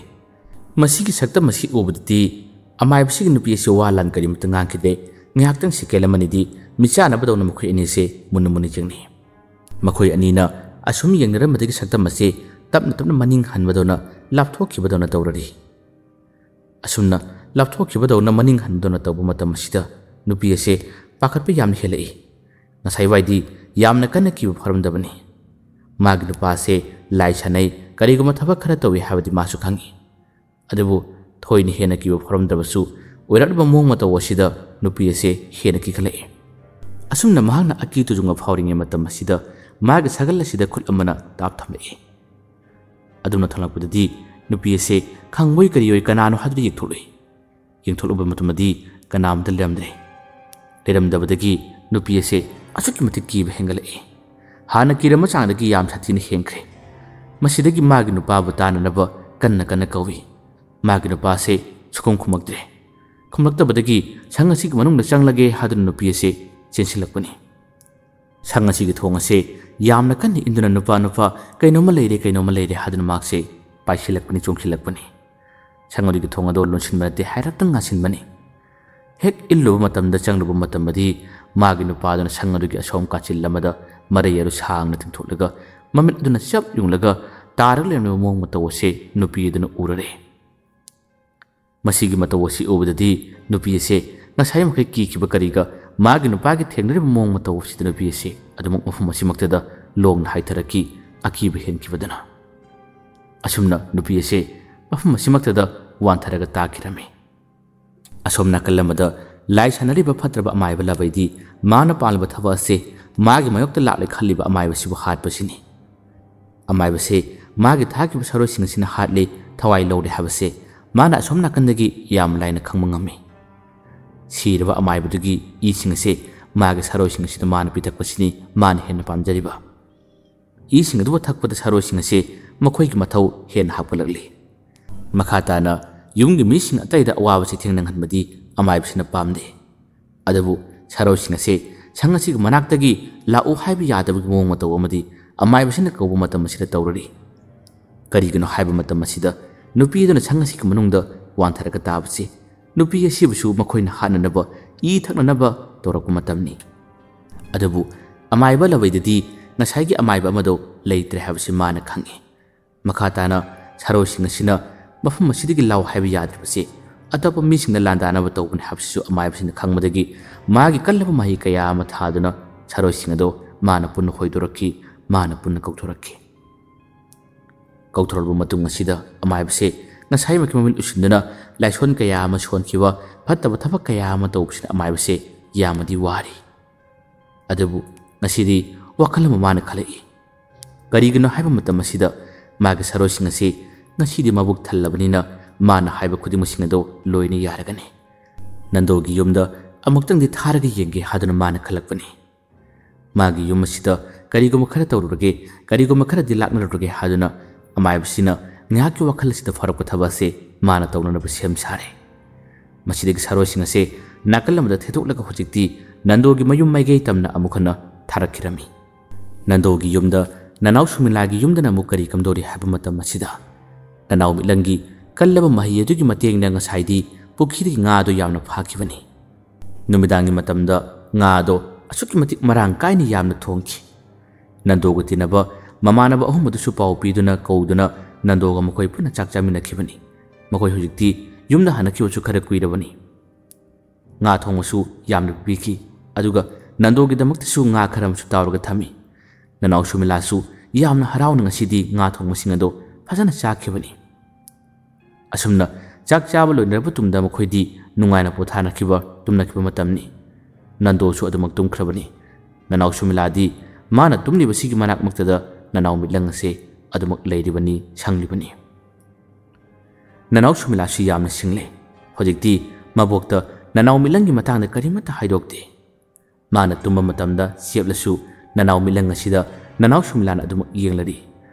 ꯃꯁꯤꯒꯤ ꯁꯛꯇꯝ ꯑꯁꯤ ꯎꯕꯗꯗꯤ ꯑꯃꯥꯏꯕꯁꯤꯒꯤ ꯅꯨꯄꯤ ꯑꯁꯤ ꯋꯥ ꯂꯥꯟ ꯀꯔꯤꯃꯠꯇ ꯉꯥꯡꯈꯤꯗꯦ꯫ ꯉꯥꯏꯍꯥꯛꯇꯪ ꯁꯦꯀꯦꯟ ꯑꯃꯅꯤꯗꯤ ꯃꯤꯆꯥꯟꯅꯕꯗꯧꯅ ꯃꯈꯣꯏ ꯑꯅꯤꯁꯦ ꯃꯨꯟꯅ ꯃꯨꯟꯅ ꯌꯦꯡꯅꯩ꯫ ꯃꯈꯣꯏ ꯑꯅꯤꯅ ꯑꯁꯨꯝ ꯌꯦꯡꯅꯔꯝꯕꯗꯒꯤ ꯁꯛꯇꯝ ꯑꯁꯤ ꯇꯞꯅ ꯇꯞꯅ ꯃꯅꯤꯡ ꯍꯟꯕꯗꯧꯅ ꯂꯥꯞꯊꯣꯛꯈꯤꯕꯗꯧꯅ ꯇꯧꯔꯔꯤ꯫ ꯑꯁꯨꯝꯅ ꯂꯥꯞꯊꯣꯛꯈꯤꯕꯗꯧꯅ ꯃꯅꯤꯡ ꯍꯟꯕꯗꯧꯅ ꯇꯧꯕ ꯃꯇꯝ ꯑꯁꯤꯗ ꯅꯨꯄꯤ ꯑꯁꯦ ꯄꯥꯈꯠꯄ ꯌꯥꯝꯅ ꯍꯦꯜꯂꯛꯏ꯫ ꯉꯁꯥꯏ ꯋꯥꯏꯗꯤ ꯌꯥꯝꯅ ꯀꯟꯅ ꯀꯤꯕ ꯐꯥꯎꯔꯝꯗꯕꯅꯤ꯫ ꯃꯥꯒꯤ ꯅꯨꯄꯥ ꯑꯁꯦ ꯂꯥꯏ ꯁꯥꯟꯅꯩ, ꯀꯔꯤꯒꯨꯝꯕ ꯊꯕꯛ ꯈꯔ ꯇꯧꯏ ꯍꯥꯏꯕꯗꯤ ꯃꯥꯁꯨ ꯈꯪꯏ꯫ ꯑꯗꯨꯕꯨ ꯊꯣꯏꯅ ꯍꯦꯟꯅ ꯀꯤꯕ ꯐꯥꯎꯔꯝꯗ꯭ꯔꯕꯁꯨ ꯑꯣꯏꯔꯛꯂꯤꯕ ꯃꯑꯣꯡ ꯃꯇꯧ ꯑꯁꯤꯗ ꯅꯨꯄꯤ ꯑꯁꯦ ꯍꯦꯟꯅ ꯀꯤꯈꯠꯂꯛꯏ꯫ ꯑꯁꯨꯝꯅ ꯃꯍꯥꯛꯅ ꯑꯀꯤ ꯇꯨꯖꯨꯡꯕ ꯐꯥꯎꯔꯤꯉꯩ ꯃꯇꯝ ꯑꯁꯤꯗ ꯃꯥꯒꯤ ꯁꯥꯒꯜ ꯑꯁꯤꯗ ꯈꯨꯠ ꯑꯃꯅ ꯇꯥꯞ ꯊꯝꯂꯛꯏ꯫ ꯑꯗꯨꯝꯅ ꯊꯣꯛꯂꯛꯄꯗꯗꯤ ꯅꯨꯄꯤ ꯑꯁꯦ ꯈꯪꯕꯣꯏ ꯀꯔꯤꯑꯣꯏ ꯀꯅꯥꯅꯣ ꯍꯥꯏꯗꯨꯗ ꯌꯦꯡꯊꯣꯛꯂꯨꯏ꯫ ꯌꯦꯡꯊꯣꯛꯂꯨꯕ ꯃꯇꯝꯗꯗꯤ ꯀꯅꯥꯝꯇ ꯂꯩꯔꯝꯗ꯭ꯔꯦ꯫ ꯂꯩꯔꯝꯗꯕꯗꯒꯤ ꯅꯨꯄꯤ ꯑꯁꯦ ꯑꯁꯨꯛꯀꯤ ꯃꯇꯤꯛ ꯀꯤꯕ ꯍꯦꯟꯒꯠꯂꯛꯏ꯫ ꯍꯥꯟꯅ ꯀꯤꯔꯝꯕ ꯆꯥꯡꯗꯒꯤ ꯌꯥꯝ ꯁꯥꯊꯤꯅ ꯍꯦꯟꯈ꯭ꯔꯦ꯫ ꯃꯁꯤꯗꯒꯤ ꯃꯥꯒꯤ ꯅꯨꯄꯥꯕꯨ ꯇꯥꯟꯅꯅꯕ ꯀꯟꯅ ꯀꯟꯅ ꯀꯧꯏ꯫ ꯃꯥꯒꯤ ꯅꯨꯄꯥꯁꯦ ꯁꯨꯈꯨꯝ ꯈꯨꯝꯃꯛꯇ꯭ꯔꯦ꯫ ꯈꯨꯝꯂꯛꯇꯕꯗꯒꯤ ꯁꯪ ꯑꯁꯤꯒꯤ ꯃꯅꯨꯡꯗ ꯆꯪꯂꯒꯦ ꯍꯥꯏꯗꯨꯅ ꯅꯨꯄꯤ ꯑꯁꯦ ꯆꯦꯟꯁꯤꯜꯂꯛꯄꯅꯤ꯫ ꯁꯪ ꯑꯁꯤꯒꯤ ꯊꯣꯡ ꯑꯁꯦ ꯌꯥꯝꯅ ꯀꯟꯅ ꯏꯟꯗꯨꯅ, "ꯅꯨꯄꯥ, ꯅꯨꯄꯥ, ꯀꯩꯅꯣꯝꯃ ꯂꯩꯔꯦ, ꯀꯩꯅꯣꯝꯃ ꯂꯩꯔꯦ" ꯍꯥꯏꯗꯨꯅ ꯃꯍꯥꯛꯁꯦ ꯄꯥꯏꯁꯤꯜꯂꯛꯄꯅꯤ, ꯆꯣꯡꯁꯤꯜꯂꯛꯄꯅꯤ꯫ ꯁꯪ ꯑꯗꯨꯒꯤ ꯊꯣꯡ ꯑꯗꯣ ꯂꯣꯟꯁꯤꯟꯕ ꯅꯠꯇꯦ, ꯍꯥꯏꯔꯞꯇꯪ ꯉꯥꯁꯤꯟꯕꯅꯤ꯫ ꯍꯦꯛ ꯏꯜꯂꯨꯕ ꯃꯇꯝꯗ, ꯆꯪꯂꯨꯕ ꯃꯇꯝꯗꯗꯤ ꯃꯥꯒꯤ ꯅꯨꯄꯥꯗꯨꯅ ꯁꯪ ꯑꯗꯨꯒꯤ ꯑꯁꯣꯝ ꯀꯥꯆꯤꯜ ꯑꯃꯗ ꯃꯔꯩ ꯑꯗꯨ ꯁꯥꯡꯅ ꯇꯤꯡꯊꯣꯛꯂꯒ, ꯃꯃꯤꯠ ꯑꯗꯨꯅ ꯆꯞ ꯌꯨꯡꯂꯒ ꯇꯥꯔꯒ ꯂꯩꯔꯝꯂꯤꯕ ꯃꯑꯣꯡ ꯃꯇꯧ ꯑꯁꯤ ꯅꯨꯄꯤ ꯑꯗꯨꯅ ꯎꯔꯔꯦ꯫ ꯃꯁꯤꯒꯤ ꯃꯇꯧ ꯑꯁꯤ ꯎꯕꯗꯗꯤ ꯅꯨꯄꯤ ꯑꯁꯦ ꯉꯁꯥꯏ ꯃꯈꯩ ꯀꯤꯈꯤꯕ ꯀꯔꯤꯒ, ꯃꯥꯒꯤ ꯅꯨꯄꯥꯒꯤ ꯊꯦꯡꯅꯔꯤꯕ ꯃꯑꯣꯡ ꯃꯇꯧ ꯑꯁꯤꯗ ꯅꯨꯄꯤ ꯑꯁꯦ ꯑꯗꯨꯃꯛ ꯃꯐꯝ ꯑꯁꯤꯃꯛꯇꯗ ꯂꯣꯡꯅ ꯍꯥꯏꯊꯔꯛꯈꯤ, ꯑꯀꯤꯕ ꯍꯦꯟꯈꯤꯕꯗꯨꯅ꯫ ꯑꯁꯨꯝꯅ ꯅꯨꯄꯤ ꯑꯁꯦ ꯃꯐꯝ ꯑꯁꯤꯃꯛꯇꯗ ꯋꯥꯟꯊꯔꯒ ꯇꯥꯈꯤꯔꯝꯃꯤ꯫ ꯑꯁꯣꯝ ꯅꯥꯀꯜ ꯑꯃꯗ ꯂꯥꯏ ꯁꯥꯟꯅꯔꯤꯕ ꯐꯠꯇ꯭ꯔꯕ ꯑꯃꯥꯏꯕ ꯂꯥꯕꯩꯗꯤ ꯃꯥꯅ ꯄꯥꯜꯂꯤꯕ ꯊꯕꯛ ꯑꯁꯦ ꯃꯥꯒꯤ ꯃꯥꯌꯣꯛꯇ ꯂꯥꯛꯂꯦ ꯈꯜꯂꯤꯕ ꯑꯃꯥꯏꯕꯁꯤꯕꯨ ꯍꯥꯠꯄꯁꯤꯅꯤ꯫ ꯑꯃꯥꯏꯕꯁꯦ ꯃꯥꯒꯤ ꯊꯥꯈꯤꯕ ꯁꯥꯔꯣꯏꯁꯤꯡ ꯑꯁꯤꯅ ꯍꯥꯠꯂꯦ, ꯊꯋꯥꯏ ꯂꯧꯔꯦ ꯍꯥꯏꯕꯁꯦ ꯃꯥꯅ ꯑꯁꯣꯝ ꯅꯥꯀꯟꯗꯒꯤ ꯌꯥꯝ ꯂꯥꯏꯅ ꯈꯪꯕ ꯉꯝꯃꯤ꯫ ꯁꯤꯔꯕ ꯑꯃꯥꯏꯕꯗꯨꯒꯤ ꯏꯁꯤꯡ ꯑꯁꯦ ꯃꯥꯒꯤ ꯁꯥꯔꯣꯏꯁꯤꯡ ꯑꯁꯤꯗ ꯃꯥꯅ ꯄꯤꯊꯛꯄꯁꯤꯅꯤ ꯃꯥꯅ ꯍꯦꯟꯅ ꯄꯥꯝꯖꯔꯤꯕ꯫ ꯏꯁꯤꯡ ꯑꯗꯨꯕꯨ ꯊꯛꯄꯗ ꯁꯥꯔꯣꯏꯁꯤꯡ ꯑꯁꯦ ꯃꯈꯣꯏꯒꯤ ꯃꯊꯧ ꯍꯦꯟꯅ ꯍꯥꯞꯀꯠꯂꯛꯂꯤ꯫ ꯃꯈꯥ ꯇꯥꯅ ꯌꯨꯝꯒꯤ ꯃꯤꯁꯤꯡ ꯑꯇꯩꯗ ꯑꯋꯥꯕꯁꯤ ꯊꯦꯡꯅꯍꯟꯕꯗꯤ ꯑꯃꯥꯏꯕꯁꯤꯅ ꯄꯥꯝꯗꯦ꯫ ꯑꯗꯨꯕꯨ ꯁꯥꯔꯣꯏꯁꯤꯡ ꯑꯁꯦ ꯁꯪ ꯑꯁꯤꯒꯤ ꯃꯅꯥꯛꯇꯒꯤ ꯂꯥꯛꯎ ꯍꯥꯏꯕ ꯌꯥꯗꯕꯒꯤ ꯃꯑꯣꯡ ꯃꯇꯧ ꯑꯃꯗꯤ ꯑꯃꯥꯏꯕꯁꯤꯅ ꯀꯧꯕ ꯃꯇꯝ ꯑꯁꯤꯗ ꯇꯧꯔꯔꯤ꯫ ꯀꯔꯤꯒꯤꯅꯣ ꯍꯥꯏꯕ ꯃꯇꯝ ꯑꯁꯤꯗ ꯅꯨꯄꯤ ꯑꯗꯨꯅ ꯁꯪ ꯑꯁꯤꯒꯤ ꯃꯅꯨꯡꯗ ꯋꯥꯟꯊꯔꯒ ꯇꯥꯕꯁꯤ ꯅꯨꯄꯤ ꯑꯁꯤꯕꯨꯁꯨ ꯃꯈꯣꯏꯅ ꯍꯥꯠꯅꯅꯕ, ꯏ ꯊꯛꯅꯅꯕ ꯇꯧꯔꯛꯄ ꯃꯇꯝꯅꯤ꯫ ꯑꯗꯨꯕꯨ ꯑꯃꯥꯏꯕ ꯂꯥꯕꯩꯗꯗꯤ ꯉꯁꯥꯏꯒꯤ ꯑꯃꯥꯏꯕ ꯑꯃꯗꯣ ꯂꯩꯇ꯭ꯔꯦ ꯍꯥꯏꯕꯁꯤ ꯃꯥꯅ ꯈꯪꯏ꯫ ꯃꯈꯥ ꯇꯥꯅ ꯁꯥꯔꯣꯏꯁꯤꯡ ꯑꯁꯤꯅ ꯃꯐꯝ ꯑꯁꯤꯗꯒꯤ ꯂꯥꯎ ꯍꯥꯏꯕ ꯌꯥꯗ꯭ꯔꯤꯕꯁꯤ ꯑꯇꯣꯞꯄ ꯃꯤꯁꯤꯡꯗ ꯂꯥꯟꯗꯥꯅꯕ ꯇꯧꯕꯅꯤ ꯍꯥꯏꯕꯁꯤꯁꯨ ꯑꯃꯥꯏꯕꯁꯤꯅ ꯈꯪꯕꯗꯒꯤ ꯃꯥꯒꯤ ꯀꯜꯂꯕ ꯃꯍꯩ ꯀꯌꯥ ꯑꯃ ꯊꯥꯗꯨꯅ ꯁꯥꯔꯣꯏꯁꯤꯡ ꯑꯗꯣ ꯃꯥꯅ ꯄꯨꯟꯅ ꯍꯣꯏꯗꯣꯔꯛꯈꯤ, ꯃꯥꯅ ꯄꯨꯟꯅ ꯀꯧꯊꯣꯔꯛꯈꯤ꯫ ꯀꯧꯊꯣꯔꯛꯂꯕ ꯃꯇꯨꯡ ꯑꯁꯤꯗ ꯑꯃꯥꯏꯕꯁꯦ ꯉꯁꯥꯏꯃꯛꯀꯤ ꯃꯃꯤꯠ ꯎꯁꯤꯟꯗꯨꯅ ꯂꯥꯏꯁꯣꯟ ꯀꯌꯥ ꯑꯃ ꯁꯣꯟꯈꯤꯕ, ꯐꯠꯇꯕ ꯊꯕꯛ ꯀꯌꯥ ꯑꯃ ꯇꯧꯕꯁꯤꯅ ꯑꯃꯥꯏꯕꯁꯦ ꯌꯥꯝꯅꯗꯤ ꯋꯥꯔꯤ꯫ ꯑꯗꯨꯕꯨ ꯉꯁꯤꯗꯤ ꯋꯥꯈꯜ ꯑꯃ ꯃꯥꯅ ꯈꯜꯂꯛꯏ꯫ ꯀꯔꯤꯒꯤꯅꯣ ꯍꯥꯏꯕ ꯃꯇꯝ ꯑꯁꯤꯗ ꯃꯥꯒꯤ ꯁꯥꯔꯣꯏꯁꯤꯡ ꯑꯁꯤ ꯉꯁꯤꯗꯤ ꯃꯕꯨꯛ ꯊꯜꯂꯕꯅꯤꯅ ꯃꯥꯅ ꯍꯥꯏꯕ ꯈꯨꯗꯤꯡꯃꯛꯁꯤꯡ ꯑꯗꯣ ꯂꯣꯏꯅ ꯌꯥꯔꯒꯅꯤ꯫ ꯅꯟꯗꯣꯒꯤ ꯌꯨꯝꯗ ꯑꯃꯨꯛꯇꯪꯗꯤ ꯊꯥꯔꯒ ꯌꯦꯡꯒꯦ ꯍꯥꯏꯗꯨꯅ ꯃꯥꯅ ꯈꯜꯂꯛꯄꯅꯤ꯫ ꯃꯥꯒꯤ ꯌꯨꯝ ꯑꯁꯤꯗ ꯀꯔꯤꯒꯨꯝꯕ ꯈꯔ ꯇꯧꯔꯨꯔꯒꯦ, ꯀꯔꯤꯒꯨꯝꯕ ꯈꯔꯗꯤ ꯂꯥꯛꯅꯔꯨꯔꯒꯦ ꯍꯥꯏꯗꯨꯅ ꯑꯃꯥꯏꯕꯁꯤꯅ ꯉꯥꯏꯍꯥꯛꯀꯤ ꯋꯥꯈꯜ ꯑꯁꯤꯗ ꯐꯥꯎꯔꯛꯄ ꯊꯕꯛ ꯑꯁꯦ ꯃꯥꯅ ꯇꯧꯅꯅꯕ ꯁꯦꯝ ꯁꯥꯔꯦ꯫ ꯃꯁꯤꯗꯒꯤ ꯁꯥꯔꯣꯏꯁꯤꯡ ꯑꯁꯦ ꯅꯥꯀꯜ ꯑꯃꯗ ꯊꯦꯠꯇꯣꯛꯂꯒ ꯍꯧꯖꯤꯛꯇꯤ ꯅꯟꯗꯣꯒꯤ ꯃꯌꯨꯝ ꯃꯥꯏꯀꯩ ꯇꯝꯅ ꯑꯃꯨꯛ ꯍꯟꯅ ꯊꯥꯔꯛꯈꯤꯔꯝꯃꯤ꯫ ꯅꯟꯗꯣꯒꯤ ꯌꯨꯝꯗ ꯅꯅꯥꯎ ꯁꯨꯃꯤꯂꯥꯒꯤ ꯌꯨꯝꯗꯅ ꯑꯃꯨꯛ ꯀꯔꯤ ꯀꯝꯗꯧꯔꯤ ꯍꯥꯏꯕ ꯃꯇꯝ ꯑꯁꯤꯗ, ꯅꯅꯥꯎ ꯃꯤꯠꯂꯪꯒꯤ ꯀꯜꯂꯕ ꯃꯍꯩ ꯑꯗꯨꯒꯤ ꯃꯇꯦꯡꯅ ꯉꯁꯥꯏꯗꯤ ꯄꯨꯈ꯭ꯔꯤꯗꯒꯤ ꯉꯥ ꯑꯗꯨ ꯌꯥꯝꯅ ꯐꯥꯈꯤꯕꯅꯤ꯫ ꯅꯨꯃꯤꯗꯥꯡꯒꯤ ꯃꯇꯝꯗ ꯉꯥ ꯑꯗꯣ ꯑꯁꯨꯛꯀꯤ ꯃꯇꯤꯛ ꯃꯔꯥꯡ ꯀꯥꯏꯅ ꯌꯥꯝꯅ ꯊꯣꯡꯈꯤ꯫ ꯅꯟꯗꯣꯒ ꯇꯤꯟꯅꯕ ꯃꯃꯥꯟꯅꯕ ꯑꯍꯨꯝ ꯑꯗꯨꯁꯨ ꯄꯥꯎ ꯄꯤꯗꯨꯅ ꯀꯧꯗꯨꯅ ꯅꯟꯗꯣꯒ ꯃꯈꯣꯏ ꯄꯨꯟꯅ ꯆꯥꯛ ꯆꯥꯃꯤꯟꯅꯈꯤꯕꯅꯤ꯫ ꯃꯈꯣꯏ ꯍꯧꯖꯤꯛꯇꯤ ꯌꯨꯝꯗ ꯍꯟꯅꯈꯤꯕꯁꯨ ꯈꯔ ꯀꯨꯏꯔꯕꯅꯤ꯫ ꯉꯥ ꯊꯣꯡꯕꯁꯨ ꯌꯥꯝꯅ ꯄꯤꯈꯤ, ꯑꯗꯨꯒ ꯅꯟꯗꯣꯒꯤꯗꯃꯛꯇꯁꯨ ꯉꯥ ꯈꯔ ꯑꯃꯁꯨ ꯇꯥꯎꯔꯒ ꯊꯝꯃꯤ꯫ ꯅꯅꯥꯎ ꯁꯨꯃꯤꯂꯥꯁꯨ ꯌꯥꯝꯅ ꯍꯔꯥꯎꯅ ꯉꯁꯤꯗꯤ ꯉꯥ ꯊꯣꯡꯕꯁꯤꯡ ꯑꯗꯣ ꯐꯖꯅ ꯆꯥꯈꯤꯕꯅꯤ꯫ ꯑꯁꯨꯝꯅ ꯆꯥꯛ ꯆꯥꯕ ꯂꯣꯏꯅꯔꯕ ꯇꯨꯡꯗ ꯃꯈꯣꯏꯗꯤ ꯅꯨꯡꯉꯥꯏꯅ ꯄꯣꯊꯥꯅꯈꯤꯕ, ꯇꯨꯝꯅꯈꯤꯕ ꯃꯇꯝꯅꯤ꯫ ꯅꯟꯗꯣꯁꯨ ꯑꯗꯨꯃꯛ ꯇꯨꯝꯈ꯭ꯔꯕꯅꯤ꯫ ꯅꯅꯥꯎ ꯁꯨꯃꯤꯂꯥꯗꯤ ꯃꯥꯅ ꯇꯨꯝꯂꯤꯕꯁꯤꯒꯤ ꯃꯅꯥꯛꯃꯛꯇꯗ ꯅꯅꯥꯎ ꯃꯤꯠꯂꯪ ꯑꯁꯦ ꯑꯗꯨꯃꯛ ꯂꯩꯔꯤꯕꯅꯤ, ꯁꯪꯂꯤꯕꯅꯤ꯫ ꯅꯅꯥꯎ ꯁꯨꯃꯤꯂꯥꯁꯨ ꯌꯥꯝꯅ ꯁꯤꯡꯂꯦ꯫ ꯍꯧꯖꯤꯛꯇꯤ ꯃꯕꯣꯛꯇ ꯅꯅꯥꯎ ꯃꯤꯠꯂꯪꯒꯤ ꯃꯇꯥꯡꯗ ꯀꯔꯤꯃꯠꯇ ꯍꯥꯏꯗꯣꯛꯇꯦ꯫ ꯃꯥꯅ ꯇꯨꯝꯕ ꯃꯇꯝꯗ ꯆꯦꯞꯂꯁꯨ ꯅꯅꯥꯎ ꯃꯤꯠꯂꯪ ꯑꯁꯤꯗ ꯅꯅꯥꯎ ꯁꯨꯃꯤꯂꯥꯅ ꯑꯗꯨꯃꯛ ꯌꯦꯡꯂꯔꯤ꯫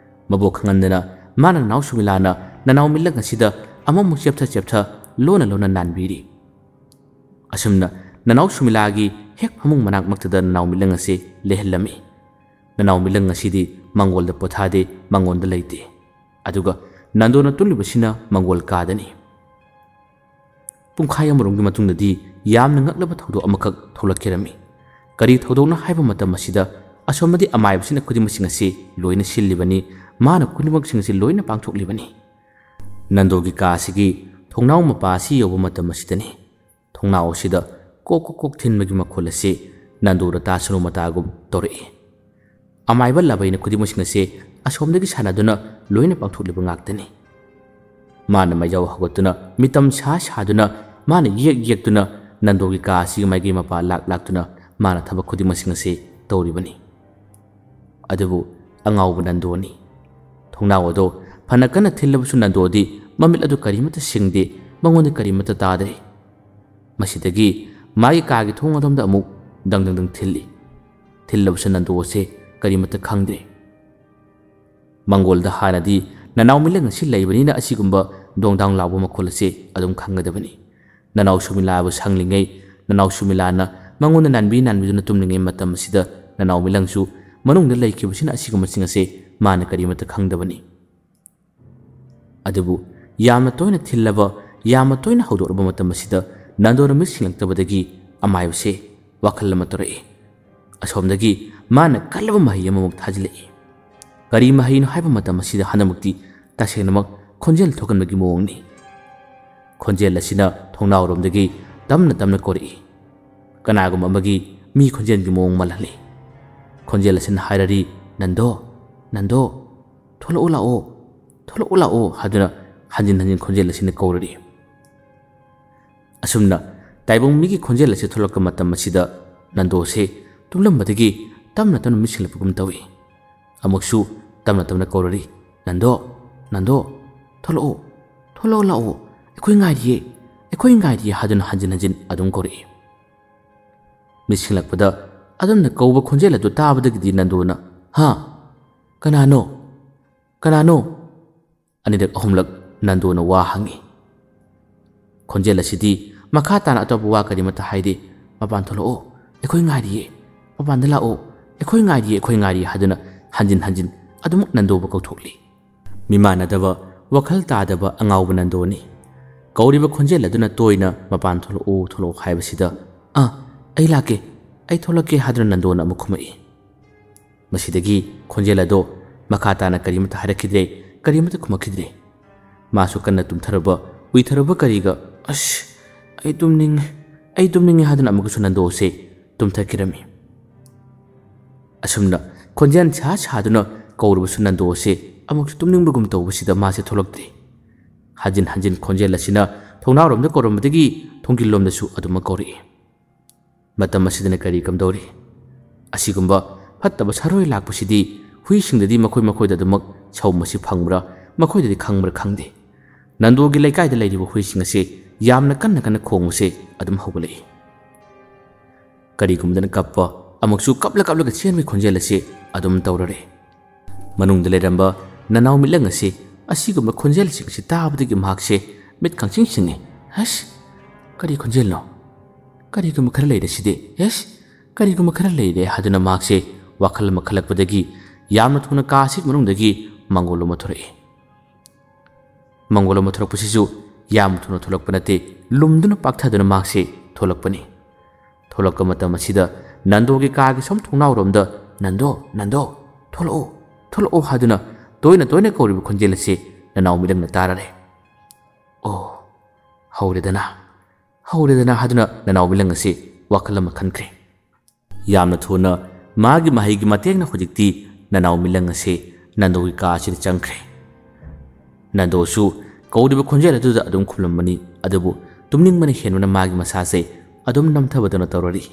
ꯃꯕꯣꯛ ꯈꯪꯍꯟꯗꯅ ꯃꯥꯅ ꯅꯅꯥꯎ ꯁꯨꯃꯤꯂꯥꯅ ꯅꯅꯥꯎ ꯃꯤꯠꯂꯪ ꯑꯁꯤꯗ ꯑꯃꯃꯨꯛ ꯆꯦꯞꯊ ꯆꯦꯞꯊ ꯂꯣꯟꯅ ꯂꯣꯟꯅ ꯅꯥꯟꯕꯤꯔꯤ꯫ ꯑꯁꯨꯝꯅ ꯅꯅꯥꯎ ꯁꯨꯃꯤꯂꯥꯒꯤ ꯍꯦꯛ ꯐꯃꯨꯡ ꯃꯅꯥꯛꯃꯛꯇꯗ ꯅꯅꯥꯎ ꯃꯤꯠꯂꯪ ꯑꯁꯤ ꯂꯩꯍꯜꯂꯝꯃꯤ꯫ ꯅꯅꯥꯎ ꯃꯤꯠꯂꯪ ꯑꯁꯤꯗꯤ ꯃꯪꯒꯣꯜꯗ ꯄꯣꯊꯥꯗꯦ, ꯃꯪꯒꯣꯜꯗ ꯂꯩꯇꯦ꯫ ꯑꯗꯨꯒ ꯅꯟꯗꯣꯅ ꯇꯨꯝꯂꯤꯕꯁꯤꯅ ꯃꯪꯒꯣꯜ ꯀꯥꯗꯅꯤ꯫ ꯄꯨꯡꯈꯥꯏ ꯑꯃꯔꯣꯝꯒꯤ ꯃꯇꯨꯡꯗꯗꯤ ꯌꯥꯝꯅ ꯉꯛꯂꯕ ꯊꯧꯗꯣꯛ ꯑꯃꯈꯛ ꯊꯣꯛꯂꯛꯈꯤꯔꯝꯃꯤ꯫ ꯀꯔꯤ ꯊꯧꯗꯣꯛꯅꯣ ꯍꯥꯏꯕ ꯃꯇꯝ ꯑꯁꯤꯗ ꯑꯁꯣꯝꯗꯗꯤ ꯑꯃꯥꯏꯕꯁꯤꯅ ꯈꯨꯗꯤꯡꯃꯛꯁꯤꯡ ꯑꯁꯤ ꯂꯣꯏꯅ ꯁꯤꯜꯂꯤꯕꯅꯤ, ꯃꯥꯅ ꯈꯨꯗꯤꯡꯃꯛꯁꯤꯡ ꯑꯁꯤ ꯂꯣꯏꯅ ꯄꯥꯡꯊꯣꯛꯂꯤꯕꯅꯤ꯫ ꯅꯟꯗꯣꯒꯤ ꯀꯥ ꯑꯁꯤꯒꯤ ꯊꯣꯡꯅꯥꯎ ꯃꯄꯥ ꯑꯁꯤ ꯌꯧꯕ ꯃꯇꯝ ꯑꯁꯤꯗꯅꯤ ꯊꯣꯡꯅꯥꯎ ꯑꯁꯤꯗ ꯀꯣꯛ ꯀꯣꯛ ꯀꯣꯛ ꯊꯤꯟꯕꯒꯤ ꯃꯈꯣꯜ ꯑꯁꯤ ꯅꯟꯗꯣꯗ ꯇꯥꯁꯅꯨ ꯃꯇꯥꯒꯨꯝ ꯇꯧꯔꯛꯏ꯫ ꯑꯃꯥꯏꯕ ꯂꯥꯕꯩꯅ ꯈꯨꯗꯤꯡꯃꯛꯁꯤꯡ ꯑꯁꯤ ꯑꯁꯣꯝꯗꯒꯤ ꯁꯥꯟꯅꯗꯨꯅ ꯂꯣꯏꯅ ꯄꯥꯡꯊꯣꯛꯂꯤꯕ ꯉꯥꯛꯇꯅꯤ꯫ ꯃꯥꯅ ꯃꯌꯥꯎ ꯍꯧꯒꯠꯇꯨꯅ, ꯃꯤꯇꯝ ꯁꯥ ꯁꯥꯗꯨꯅ, ꯃꯥꯅ ꯌꯦꯛ ꯌꯦꯛꯇꯨꯅ ꯅꯟꯗꯣꯒꯤ ꯀꯥ ꯑꯁꯤꯒꯤ ꯃꯥꯏꯀꯩ ꯃꯄꯥ ꯂꯥꯛ ꯂꯥꯛꯇꯨꯅ ꯃꯥꯅ ꯊꯕꯛ ꯈꯨꯗꯤꯡꯃꯛꯁꯤꯡ ꯑꯁꯤ ꯇꯧꯔꯤꯕꯅꯤ꯫ ꯑꯗꯨꯕꯨ ꯑꯉꯥꯎꯕ ꯅꯟꯗꯣꯅꯤ꯫ ꯊꯣꯡꯅꯥꯎ ꯑꯗꯣ ꯐꯅ ꯀꯟꯅ ꯊꯤꯜꯂꯕꯁꯨ ꯅꯟꯗꯣꯗꯤ ꯃꯃꯤꯠ ꯑꯗꯨ ꯀꯔꯤꯃꯠꯇ ꯁꯤꯡꯗꯦ, ꯃꯉꯣꯟꯗ ꯀꯔꯤꯃꯠꯇ ꯇꯥꯗ꯭ꯔꯦ꯫ ꯃꯁꯤꯗꯒꯤ ꯃꯥꯒꯤ ꯀꯥꯒꯤ ꯊꯣꯡ ꯑꯗꯣꯝꯗ ꯑꯃꯨꯛ ꯗꯪ ꯗꯪ ꯗꯪ ꯊꯤꯜꯂꯤ꯫ ꯊꯤꯜꯂꯕꯁꯨ ꯅꯟꯗꯣ ꯑꯁꯦ ꯀꯔꯤꯃꯠꯇ ꯈꯪꯗ꯭ꯔꯦ꯫ ꯃꯪꯒꯣꯜꯗ ꯍꯥꯟꯅꯗꯤ ꯅꯅꯥꯎ ꯃꯤꯂꯪ ꯑꯁꯤ ꯂꯩꯕꯅꯤꯅ ꯑꯁꯤꯒꯨꯝꯕ ꯗꯣꯡ ꯗꯥꯡ ꯂꯥꯎꯕ ꯃꯈꯣꯜ ꯑꯁꯦ ꯑꯗꯨꯝ ꯈꯪꯒꯗꯕꯅꯤ꯫ ꯅꯅꯥꯎ ꯁꯨꯃꯤꯂꯥꯕꯨ ꯁꯪꯂꯤꯉꯩ, ꯅꯅꯥꯎ ꯁꯨꯃꯤꯂꯥꯅ ꯃꯉꯣꯟꯗ ꯅꯥꯟꯕꯤ ꯅꯥꯟꯕꯤꯗꯨꯅ ꯇꯨꯝꯂꯤꯉꯩ ꯃꯇꯝ ꯑꯁꯤꯗ ꯅꯅꯥꯎ ꯃꯤꯂꯪꯁꯨ ꯃꯅꯨꯡꯗ ꯂꯩꯈꯤꯕꯁꯤꯅ ꯑꯁꯤꯒꯨꯝꯕꯁꯤꯡ ꯑꯁꯦ ꯃꯥꯅ ꯀꯔꯤꯃꯠꯇ ꯈꯪꯗꯕꯅꯤ꯫ ꯑꯗꯨꯕꯨ ꯌꯥꯝꯅ ꯇꯣꯏꯅ ꯊꯤꯜꯂꯕ, ꯌꯥꯝꯅ ꯇꯣꯏꯅ ꯍꯧꯗꯣꯛꯂꯕ ꯃꯇꯝ ꯑꯁꯤꯗ ꯅꯟꯗꯣꯅ ꯃꯤꯠ ꯁꯤꯡꯂꯛꯇꯕꯗꯒꯤ ꯑꯃꯥꯏꯕꯁꯦ ꯋꯥꯈꯜ ꯑꯃ ꯇꯧꯔꯛꯏ꯫ ꯑꯁꯣꯝꯗꯒꯤ ꯃꯥꯅ ꯀꯜꯂꯕ ꯃꯍꯩ ꯑꯃꯃꯨꯛ ꯊꯥꯖꯤꯜꯂꯛꯏ꯫ ꯀꯔꯤ ꯃꯍꯩꯅꯣ ꯍꯥꯏꯕ ꯃꯇꯝ ꯑꯁꯤꯗ ꯍꯟꯗꯛꯃꯛꯇꯤ ꯇꯁꯦꯡꯅꯃꯛ ꯈꯣꯟꯖꯦꯜ ꯊꯣꯛꯍꯟꯕꯒꯤ ꯃꯑꯣꯡꯅꯤ꯫ ꯈꯣꯟꯖꯦꯜ ꯑꯁꯤꯅ ꯊꯣꯡꯅꯥꯎꯔꯣꯝꯗꯒꯤ ꯇꯞꯅ ꯇꯞꯅ ꯀꯧꯔꯛꯏ꯫ ꯀꯅꯥꯒꯨꯝꯕ ꯑꯃꯒꯤ ꯃꯤ ꯈꯣꯟꯖꯦꯜꯒꯤ ꯃꯑꯣꯡ ꯃꯥꯜꯍꯜꯂꯤ꯫ ꯈꯣꯟꯖꯦꯜ ꯑꯁꯤꯅ ꯍꯥꯏꯔꯔꯤ, "ꯅꯟꯗꯣ, ꯅꯟꯗꯣ, ꯊꯣꯛꯂꯛꯑꯣ ꯂꯥꯛꯑꯣ, ꯊꯣꯛꯂꯛꯑꯣ ꯂꯥꯛꯑꯣ" ꯍꯥꯏꯗꯨꯅ ꯍꯟꯖꯤꯟ ꯍꯟꯖꯤꯟ ꯈꯣꯟꯖꯦꯜ ꯑꯁꯤꯅ ꯀꯧꯔꯔꯤ꯫ ꯑꯁꯨꯝꯅ ꯇꯥꯏꯕꯪ ꯃꯤꯒꯤ ꯈꯣꯟꯖꯦꯜ ꯑꯁꯤ ꯊꯣꯛꯂꯛꯄ ꯃꯇꯝ ꯑꯁꯤꯗ ꯅꯟꯗꯣꯁꯦ ꯇꯨꯝꯂꯝꯕꯗꯒꯤ ꯇꯞꯅ ꯇꯞꯅ ꯃꯤꯠ ꯁꯤꯡꯂꯛꯄꯒꯨꯝ ꯇꯧꯏ꯫ ꯑꯃꯨꯛꯁꯨ ꯇꯞꯅ ꯇꯞꯅ ꯀꯧꯔꯔꯤ, "ꯅꯟꯗꯣ, ꯅꯟꯗꯣ, ꯊꯣꯛꯂꯛꯑꯣ, ꯊꯣꯛꯂꯛꯑꯣ ꯂꯥꯛꯑꯣ, ꯑꯩꯈꯣꯏ ꯉꯥꯏꯔꯤꯌꯦ, ꯑꯩꯈꯣꯏ ꯉꯥꯏꯔꯤꯌꯦ" ꯍꯥꯏꯗꯨꯅ ꯍꯟꯖꯤꯟ ꯍꯟꯖꯤꯟ ꯑꯗꯨꯝ ꯀꯧꯔꯛꯏ꯫ ꯃꯤꯠ ꯁꯤꯡꯂꯛꯄꯗ ꯑꯗꯣꯝꯅ ꯀꯧꯕ ꯈꯣꯟꯖꯦꯜ ꯑꯗꯨ ꯇꯥꯕꯗꯒꯤꯗꯤ ꯅꯟꯗꯣꯅ, "ꯍꯥ? ꯀꯅꯥꯅꯣ? ꯀꯅꯥꯅꯣ?" ꯑꯅꯤꯔꯛ ꯑꯍꯨꯝꯂꯛ ꯅꯟꯗꯣꯅ ꯋꯥ ꯍꯪꯉꯤ꯫ ꯈꯣꯟꯖꯦꯜ ꯑꯁꯤꯗꯤ ꯃꯈꯥ ꯇꯥꯅ ꯑꯇꯣꯞꯄ ꯋꯥ ꯀꯔꯤꯃꯠꯇ ꯍꯥꯏꯗꯦ꯫ "ꯃꯄꯥꯟ ꯊꯣꯛꯂꯛꯑꯣ, ꯑꯩꯈꯣꯏ ꯉꯥꯏꯔꯤꯌꯦ, ꯃꯄꯥꯟꯗ ꯂꯥꯛꯑꯣ, ꯑꯩꯈꯣꯏ ꯉꯥꯏꯔꯤꯌꯦ, ꯑꯩꯈꯣꯏ ꯉꯥꯏꯔꯤꯌꯦ" ꯍꯥꯏꯗꯨꯅ ꯍꯟꯖꯤꯟ ꯍꯟꯖꯤꯟ ꯑꯗꯨꯃꯛ ꯅꯟꯗꯣꯕꯨ ꯀꯧꯊꯣꯛꯂꯤ꯫ ꯃꯤꯃꯥꯟꯅꯗꯕ, ꯋꯥꯈꯜ ꯇꯥꯗꯕ ꯑꯉꯥꯎꯕ ꯅꯟꯗꯣꯅꯤ꯫ ꯀꯧꯔꯤꯕ ꯈꯣꯟꯖꯦꯜ ꯑꯗꯨꯅ ꯇꯣꯏꯅ "ꯃꯄꯥꯟ ꯊꯣꯛꯂꯛꯎ, ꯊꯣꯛꯂꯛꯎ" ꯍꯥꯏꯕꯁꯤꯗ, "ꯑꯥ, ꯑꯩ ꯂꯥꯛꯀꯦ, ꯑꯩ ꯊꯣꯛꯂꯛꯀꯦ" ꯍꯥꯏꯗꯨꯅ ꯅꯟꯗꯣꯅ ꯑꯃꯨꯛ ꯈꯨꯝꯃꯛꯏ꯫ ꯃꯁꯤꯗꯒꯤ ꯈꯣꯟꯖꯦꯜ ꯑꯗꯣ ꯃꯈꯥ ꯇꯥꯅ ꯀꯔꯤꯃꯠꯇ ꯍꯥꯏꯔꯛꯈꯤꯗ꯭ꯔꯦ, ꯀꯔꯤꯃꯠꯇ ꯈꯨꯝꯃꯛꯈꯤꯗ꯭ꯔꯦ꯫ ꯃꯥꯁꯨ ꯀꯟꯅ ꯇꯨꯝꯊꯔꯕ, ꯎꯏꯊꯔꯕ ꯀꯔꯤꯒ, "ꯑꯁ, ꯑꯩ ꯇꯨꯝꯅꯤꯡꯉꯦ, ꯑꯩ ꯇꯨꯝꯅꯤꯡꯉꯦ" ꯍꯥꯏꯗꯨꯅ ꯑꯃꯨꯛꯀꯁꯨ ꯅꯟꯗꯣꯁꯦ ꯇꯨꯝꯊꯈꯤꯔꯝꯃꯤ꯫ ꯑꯁꯨꯝꯅ ꯈꯣꯟꯖꯦꯜ ꯁꯥ ꯁꯥꯗꯨꯅ ꯀꯧꯔꯕꯁꯨ ꯅꯟꯗꯣꯁꯦ ꯑꯃꯨꯛꯁꯨ ꯇꯨꯝꯅꯤꯡꯕꯒꯨꯝ ꯇꯧꯕꯁꯤꯗ ꯃꯥꯁꯦ ꯊꯣꯛꯂꯛꯇ꯭ꯔꯦ꯫ ꯍꯟꯖꯤꯟ ꯍꯟꯖꯤꯟ ꯈꯣꯟꯖꯦꯜ ꯑꯁꯤꯅ ꯊꯣꯡꯅꯥꯎꯔꯣꯝꯗ ꯀꯧꯔꯝꯕꯗꯒꯤ ꯊꯣꯡꯒꯤꯜꯂꯣꯝꯗꯁꯨ ꯑꯗꯨꯃꯛ ꯀꯧꯔꯛꯏ꯫ ꯃꯇꯝ ꯑꯁꯤꯗꯅ ꯀꯔꯤ ꯀꯝꯗꯧꯔꯤ? ꯑꯁꯤꯒꯨꯝꯕ ꯐꯠꯇꯕ ꯁꯥꯔꯣꯏ ꯂꯥꯛꯄꯁꯤꯗꯤ ꯍꯨꯏꯁꯤꯡꯗꯗꯤ ꯃꯈꯣꯏ ꯃꯈꯣꯏꯗ ꯑꯗꯨꯃꯛ ꯁꯥꯎꯝ ꯑꯁꯤ ꯐꯪꯕ꯭ꯔꯥ? ꯃꯈꯣꯏꯗꯗꯤ ꯈꯪꯕ꯭ꯔꯥ ꯈꯪꯗꯦ, ꯅꯟꯗꯣꯒꯤ ꯂꯩꯀꯥꯏꯗ ꯂꯩꯔꯤꯕ ꯍꯨꯏꯁꯤꯡ ꯑꯁꯤ ꯌꯥꯝꯅ ꯀꯟꯅ ꯀꯟꯅ ꯈꯣꯡꯕꯁꯦ ꯑꯗꯨꯝ ꯍꯧꯒꯠꯂꯛꯏ꯫ ꯀꯔꯤꯒꯨꯝꯕꯗꯅ ꯀꯞꯄ, ꯑꯃꯨꯛꯁꯨ ꯀꯞꯂ ꯀꯞꯂꯒ ꯆꯦꯟꯕꯒꯤ ꯈꯣꯟꯖꯦꯜ ꯑꯁꯤ ꯑꯗꯨꯝ ꯇꯧꯔꯔꯦ꯫ ꯃꯅꯨꯡꯗ ꯂꯩꯔꯝꯕ ꯅꯅꯥꯎ ꯃꯤꯠꯂꯪ ꯑꯁꯤ ꯑꯁꯤꯒꯨꯝꯕ ꯈꯣꯟꯖꯦꯜꯁꯤꯡ ꯑꯁꯤ ꯇꯥꯕꯗꯒꯤ ꯃꯍꯥꯛꯁꯦ ꯃꯤꯠ ꯈꯪꯁꯤꯡ ꯁꯤꯡꯉꯤ꯫ "ꯍꯁ, ꯀꯔꯤ ꯈꯣꯟꯖꯦꯜꯅꯣ? ꯀꯔꯤꯒꯨꯝꯕ ꯈꯔ ꯂꯩꯔꯦ ꯁꯤꯗꯤ꯫ ꯍꯁ, ꯀꯔꯤꯒꯨꯝꯕ ꯈꯔ ꯂꯩꯔꯦ" ꯍꯥꯏꯗꯨꯅ ꯃꯍꯥꯛꯁꯦ ꯋꯥꯈꯜ ꯑꯃ ꯈꯜꯂꯛꯄꯗꯒꯤ ꯌꯥꯝꯅ ꯊꯨꯅ ꯀꯥ ꯑꯁꯤꯒꯤ ꯃꯅꯨꯡꯗꯒꯤ ꯃꯪꯒꯣꯜ ꯑꯃ ꯊꯣꯔꯛꯏ꯫ ꯃꯪꯒꯣꯜ ꯑꯃ ꯊꯣꯔꯛꯄꯁꯤꯁꯨ ꯌꯥꯝ ꯊꯨꯅ ꯊꯣꯛꯂꯛꯄ ꯅꯠꯇꯦ, ꯂꯨꯝꯗꯨꯅ ꯄꯥꯛꯊꯗꯨꯅ ꯃꯍꯥꯛꯁꯦ ꯊꯣꯛꯂꯛꯄꯅꯤ꯫ ꯊꯣꯛꯂꯛꯄ ꯃꯇꯝ ꯑꯁꯤꯗ ꯅꯟꯗꯣꯒꯤ ꯀꯥꯒꯤ ꯁꯣꯝ ꯊꯣꯡꯅꯥꯎꯔꯣꯝꯗ "ꯅꯟꯗꯣ, ꯅꯟꯗꯣ, ꯊꯣꯛꯂꯛꯑꯣ, ꯊꯣꯛꯂꯛꯑꯣ" ꯍꯥꯏꯗꯨꯅ ꯇꯣꯏꯅ ꯇꯣꯏꯅ ꯀꯧꯔꯤꯕ ꯈꯣꯟꯖꯦꯜ ꯑꯁꯤ ꯅꯅꯥꯎ ꯃꯤꯠꯂꯪꯅ ꯇꯥꯔꯔꯦ꯫ "ꯑꯣ, ꯍꯧꯔꯦꯗꯅ, ꯍꯧꯔꯦꯗꯅ" ꯍꯥꯏꯗꯨꯅ ꯅꯅꯥꯎ ꯃꯤꯠꯂꯪ ꯑꯁꯤ ꯋꯥꯈꯜ ꯑꯃ ꯈꯟꯈ꯭ꯔꯦ꯫ ꯌꯥꯝꯅ ꯊꯨꯅ ꯃꯥꯒꯤ ꯃꯍꯩꯒꯤ ꯃꯇꯦꯡꯅ ꯍꯧꯖꯤꯛꯇꯤ ꯅꯅꯥꯎ ꯃꯤꯠꯂꯪ ꯑꯁꯤ ꯅꯟꯗꯣꯒꯤ ꯀꯥ ꯑꯁꯤꯗ ꯆꯪꯈ꯭ꯔꯦ꯫ ꯅꯟꯗꯣꯁꯨ ꯀꯧꯔꯤꯕ ꯈꯣꯟꯖꯦꯜ ꯑꯗꯨꯗ ꯑꯗꯨꯝ ꯈꯨꯝꯂꯝꯕꯅꯤ, ꯑꯗꯨꯕꯨ ꯇꯨꯝꯅꯤꯡꯕꯅ ꯍꯦꯟꯕꯅ ꯃꯥꯒꯤ ꯃꯁꯥꯁꯦ ꯑꯗꯨꯝ ꯅꯝꯊꯕꯗꯧꯅ ꯇꯧꯔꯔꯤ꯫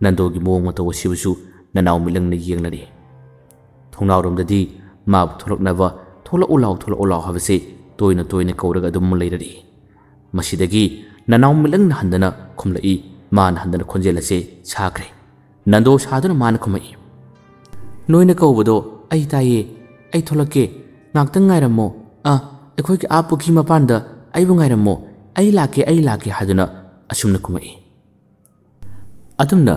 ꯅꯟꯗꯣꯒꯤ ꯃꯑꯣꯡ ꯃꯇꯧ ꯑꯁꯤꯕꯨꯁꯨ ꯅꯅꯥꯎ ꯃꯤꯠꯂꯪꯅ ꯌꯦꯡꯂꯔꯤ꯫ ꯊꯣꯡꯅꯥꯎꯔꯣꯝꯗꯗꯤ ꯃꯥꯕꯨ ꯊꯣꯛꯂꯛꯅꯕ "ꯊꯣꯛꯂꯛꯎ ꯂꯥꯎ, ꯊꯣꯛꯂꯛꯎ ꯂꯥꯎ" ꯍꯥꯏꯕꯁꯤ ꯇꯣꯏꯅ ꯇꯣꯏꯅ ꯀꯧꯔꯒ ꯑꯗꯨꯝ ꯂꯩꯔꯔꯤ꯫ ꯃꯁꯤꯗꯒꯤ ꯅꯅꯥꯎ ꯃꯤꯠꯂꯪꯅ ꯍꯟꯗꯅ ꯈꯨꯝꯂꯛꯏ꯫ ꯃꯥꯅ ꯍꯟꯗꯅ ꯈꯣꯟꯖꯦꯜ ꯑꯁꯤ ꯁꯥꯈ꯭ꯔꯦ꯫ ꯅꯟꯗꯣ ꯁꯥꯗꯨꯅ ꯃꯥꯅ ꯈꯨꯝꯃꯛꯏ, "ꯅꯣꯏꯅ ꯀꯧꯕꯗꯣ ꯑꯩ ꯇꯥꯏꯌꯦ, ꯑꯩ ꯊꯣꯛꯂꯛꯀꯦ, ꯉꯥꯛꯇꯪ ꯉꯥꯏꯔꯝꯃꯣ꯫ ꯑ, ꯑꯩꯈꯣꯏꯒꯤ ꯑꯥ ꯄꯨꯈ꯭ꯔꯤ ꯃꯄꯥꯟꯗ ꯑꯩꯕꯨ ꯉꯥꯏꯔꯝꯃꯣ, ꯑꯩ ꯂꯥꯛꯀꯦ, ꯑꯩ ꯂꯥꯛꯀꯦ" ꯍꯥꯏꯗꯨꯅ ꯑꯁꯨꯝꯅ ꯈꯨꯝꯃꯛꯏ꯫ ꯑꯗꯨꯝꯅ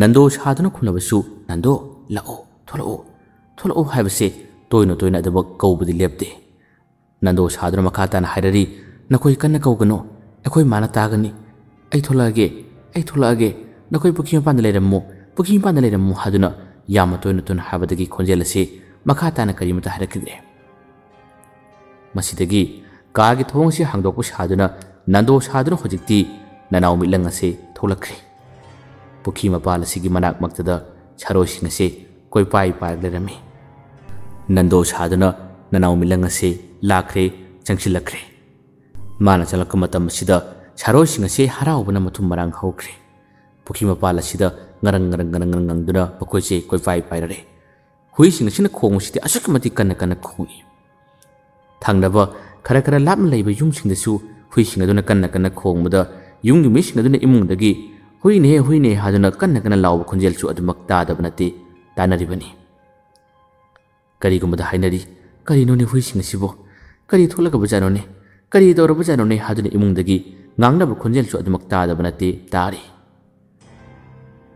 ꯅꯟꯗꯣ ꯁꯥꯗꯨꯅ ꯈꯨꯝꯂꯕꯁꯨ "ꯅꯟꯗꯣ, ꯂꯥꯛꯑꯣ, ꯊꯣꯛꯂꯛꯑꯣ, ꯊꯣꯛꯂꯛꯑꯣ" ꯍꯥꯏꯕꯁꯦ ꯇꯣꯏꯅ ꯇꯣꯏꯅ ꯑꯗꯨꯃꯛ ꯀꯧꯕꯗꯤ ꯂꯦꯞꯇꯦ꯫ ꯅꯟꯗꯣ ꯁꯥꯗꯨꯅ ꯃꯈꯥ ꯇꯥꯅ ꯍꯥꯏꯔꯔꯤ, "ꯅꯈꯣꯏ ꯀꯟꯅ ꯀꯧꯒꯅꯨ, ꯑꯩꯈꯣꯏ ꯃꯥꯅ ꯇꯥꯒꯅꯤ꯫ ꯑꯩ ꯊꯣꯛꯂꯛꯑꯒꯦ, ꯑꯩ ꯊꯣꯛꯂꯛꯑꯒꯦ, ꯅꯈꯣꯏ ꯄꯨꯈ꯭ꯔꯤ ꯃꯄꯥꯟꯗ ꯂꯩꯔꯝꯃꯨ, ꯄꯨꯈ꯭ꯔꯤ ꯃꯄꯥꯟꯗ ꯂꯩꯔꯝꯃꯨ" ꯍꯥꯏꯗꯨꯅ ꯌꯥꯝꯅ ꯇꯣꯏꯅ ꯇꯣꯏꯅ ꯍꯥꯏꯕꯗꯒꯤ ꯈꯣꯟꯖꯦꯜ ꯑꯁꯤ ꯃꯈꯥ ꯇꯥꯅ ꯀꯔꯤꯃꯠꯇ ꯍꯥꯏꯔꯛꯈꯤꯗ꯭ꯔꯦ꯫ ꯃꯁꯤꯗꯒꯤ ꯀꯥꯒꯤ ꯊꯣꯡ ꯑꯁꯤ ꯍꯥꯡꯗꯣꯛꯄ ꯁꯥꯗꯨꯅ ꯅꯟꯗꯣ ꯁꯥꯗꯨꯅ ꯍꯧꯖꯤꯛꯇꯤ ꯅꯅꯥꯎ ꯃꯤꯠꯂꯪ ꯑꯁꯤ ꯊꯣꯛꯂꯛꯈ꯭ꯔꯦ꯫ ꯄꯨꯈ꯭ꯔꯤ ꯃꯄꯥꯜ ꯑꯁꯤꯒꯤ ꯃꯅꯥꯛ ꯃꯛꯇꯗ ꯁꯥꯔꯣꯏꯁꯤꯡ ꯑꯁꯤ ꯀꯣꯏꯄꯥꯏ ꯄꯥꯏꯔꯒ ꯂꯩꯔꯝꯃꯤ꯫ ꯅꯟꯗꯣ ꯁꯥꯗꯨꯅ ꯅꯅꯥꯎ ꯃꯤꯠꯂꯪ ꯑꯁꯤ ꯂꯥꯛꯈ꯭ꯔꯦ, ꯆꯪꯁꯤꯜꯂꯛꯈ꯭ꯔꯦ꯫ ꯃꯥꯅ ꯆꯪꯂꯛꯄ ꯃꯇꯝ ꯑꯁꯤꯗ ꯁꯥꯔꯣꯏꯁꯤꯡ ꯑꯁꯤ ꯍꯔꯥꯎꯕꯅ ꯃꯊꯨꯝ ꯃꯔꯥꯡ ꯍꯧꯈ꯭ꯔꯦ꯫ ꯄꯨꯈ꯭ꯔꯤ ꯃꯄꯥꯜ ꯑꯁꯤꯗ ꯉꯔꯪ ꯉꯔꯪ ꯉꯔꯪ ꯉꯔꯪ ꯉꯪꯗꯨꯅ ꯃꯈꯣꯏꯁꯦ ꯀꯣꯏꯄꯥꯏ ꯄꯥꯏꯔꯔꯦ꯫ ꯍꯨꯏꯁꯤꯡ ꯑꯁꯤꯅ ꯈꯣꯡꯕꯁꯤꯗꯤ ꯑꯁꯨꯛꯀꯤ ꯃꯇꯤꯛ ꯀꯟꯅ ꯀꯟꯅ ꯈꯣꯡꯏ꯫ ꯊꯪꯅꯕ ꯈꯔ ꯈꯔ ꯂꯥꯞꯅ ꯂꯩꯕ ꯌꯨꯝꯁꯤꯡꯗꯁꯨ ꯍꯨꯏꯁꯤꯡ ꯑꯗꯨꯅ ꯀꯟꯅ ꯀꯟꯅ ꯈꯣꯡꯕꯗ ꯌꯨꯝꯒꯤ ꯃꯤꯁꯤꯡ ꯑꯗꯨꯅ ꯏꯃꯨꯡꯗꯒꯤ "ꯍꯨꯏꯅꯦ, ꯍꯨꯏꯅꯦ" ꯍꯥꯏꯗꯨꯅ ꯀꯟꯅ ꯀꯟꯅ ꯂꯥꯎꯕ ꯈꯣꯟꯖꯦꯜꯁꯨ ꯑꯗꯨꯃꯛ ꯇꯥꯗꯕ ꯅꯠꯇꯦ, ꯇꯥꯅꯔꯤꯕꯅꯤ꯫ ꯀꯔꯤꯒꯨꯝꯕꯗ ꯍꯥꯏꯅꯔꯤ, "ꯀꯔꯤꯅꯣꯅꯦ ꯍꯨꯏꯁꯤꯡ ꯑꯁꯤꯕꯨ? ꯀꯔꯤ ꯊꯣꯛꯂꯒꯕꯖꯥꯠꯅꯣꯅꯦ? ꯀꯔꯤ ꯇꯧꯔꯕꯖꯥꯠꯅꯣꯅꯦ?" ꯍꯥꯏꯗꯨꯅ ꯏꯃꯨꯡꯗꯒꯤ ꯉꯥꯡꯅꯕ ꯈꯣꯟꯖꯦꯜꯁꯨ ꯑꯗꯨꯃꯛ ꯇꯥꯗꯕ ꯅꯠꯇꯦ, ꯇꯥꯔꯤ꯫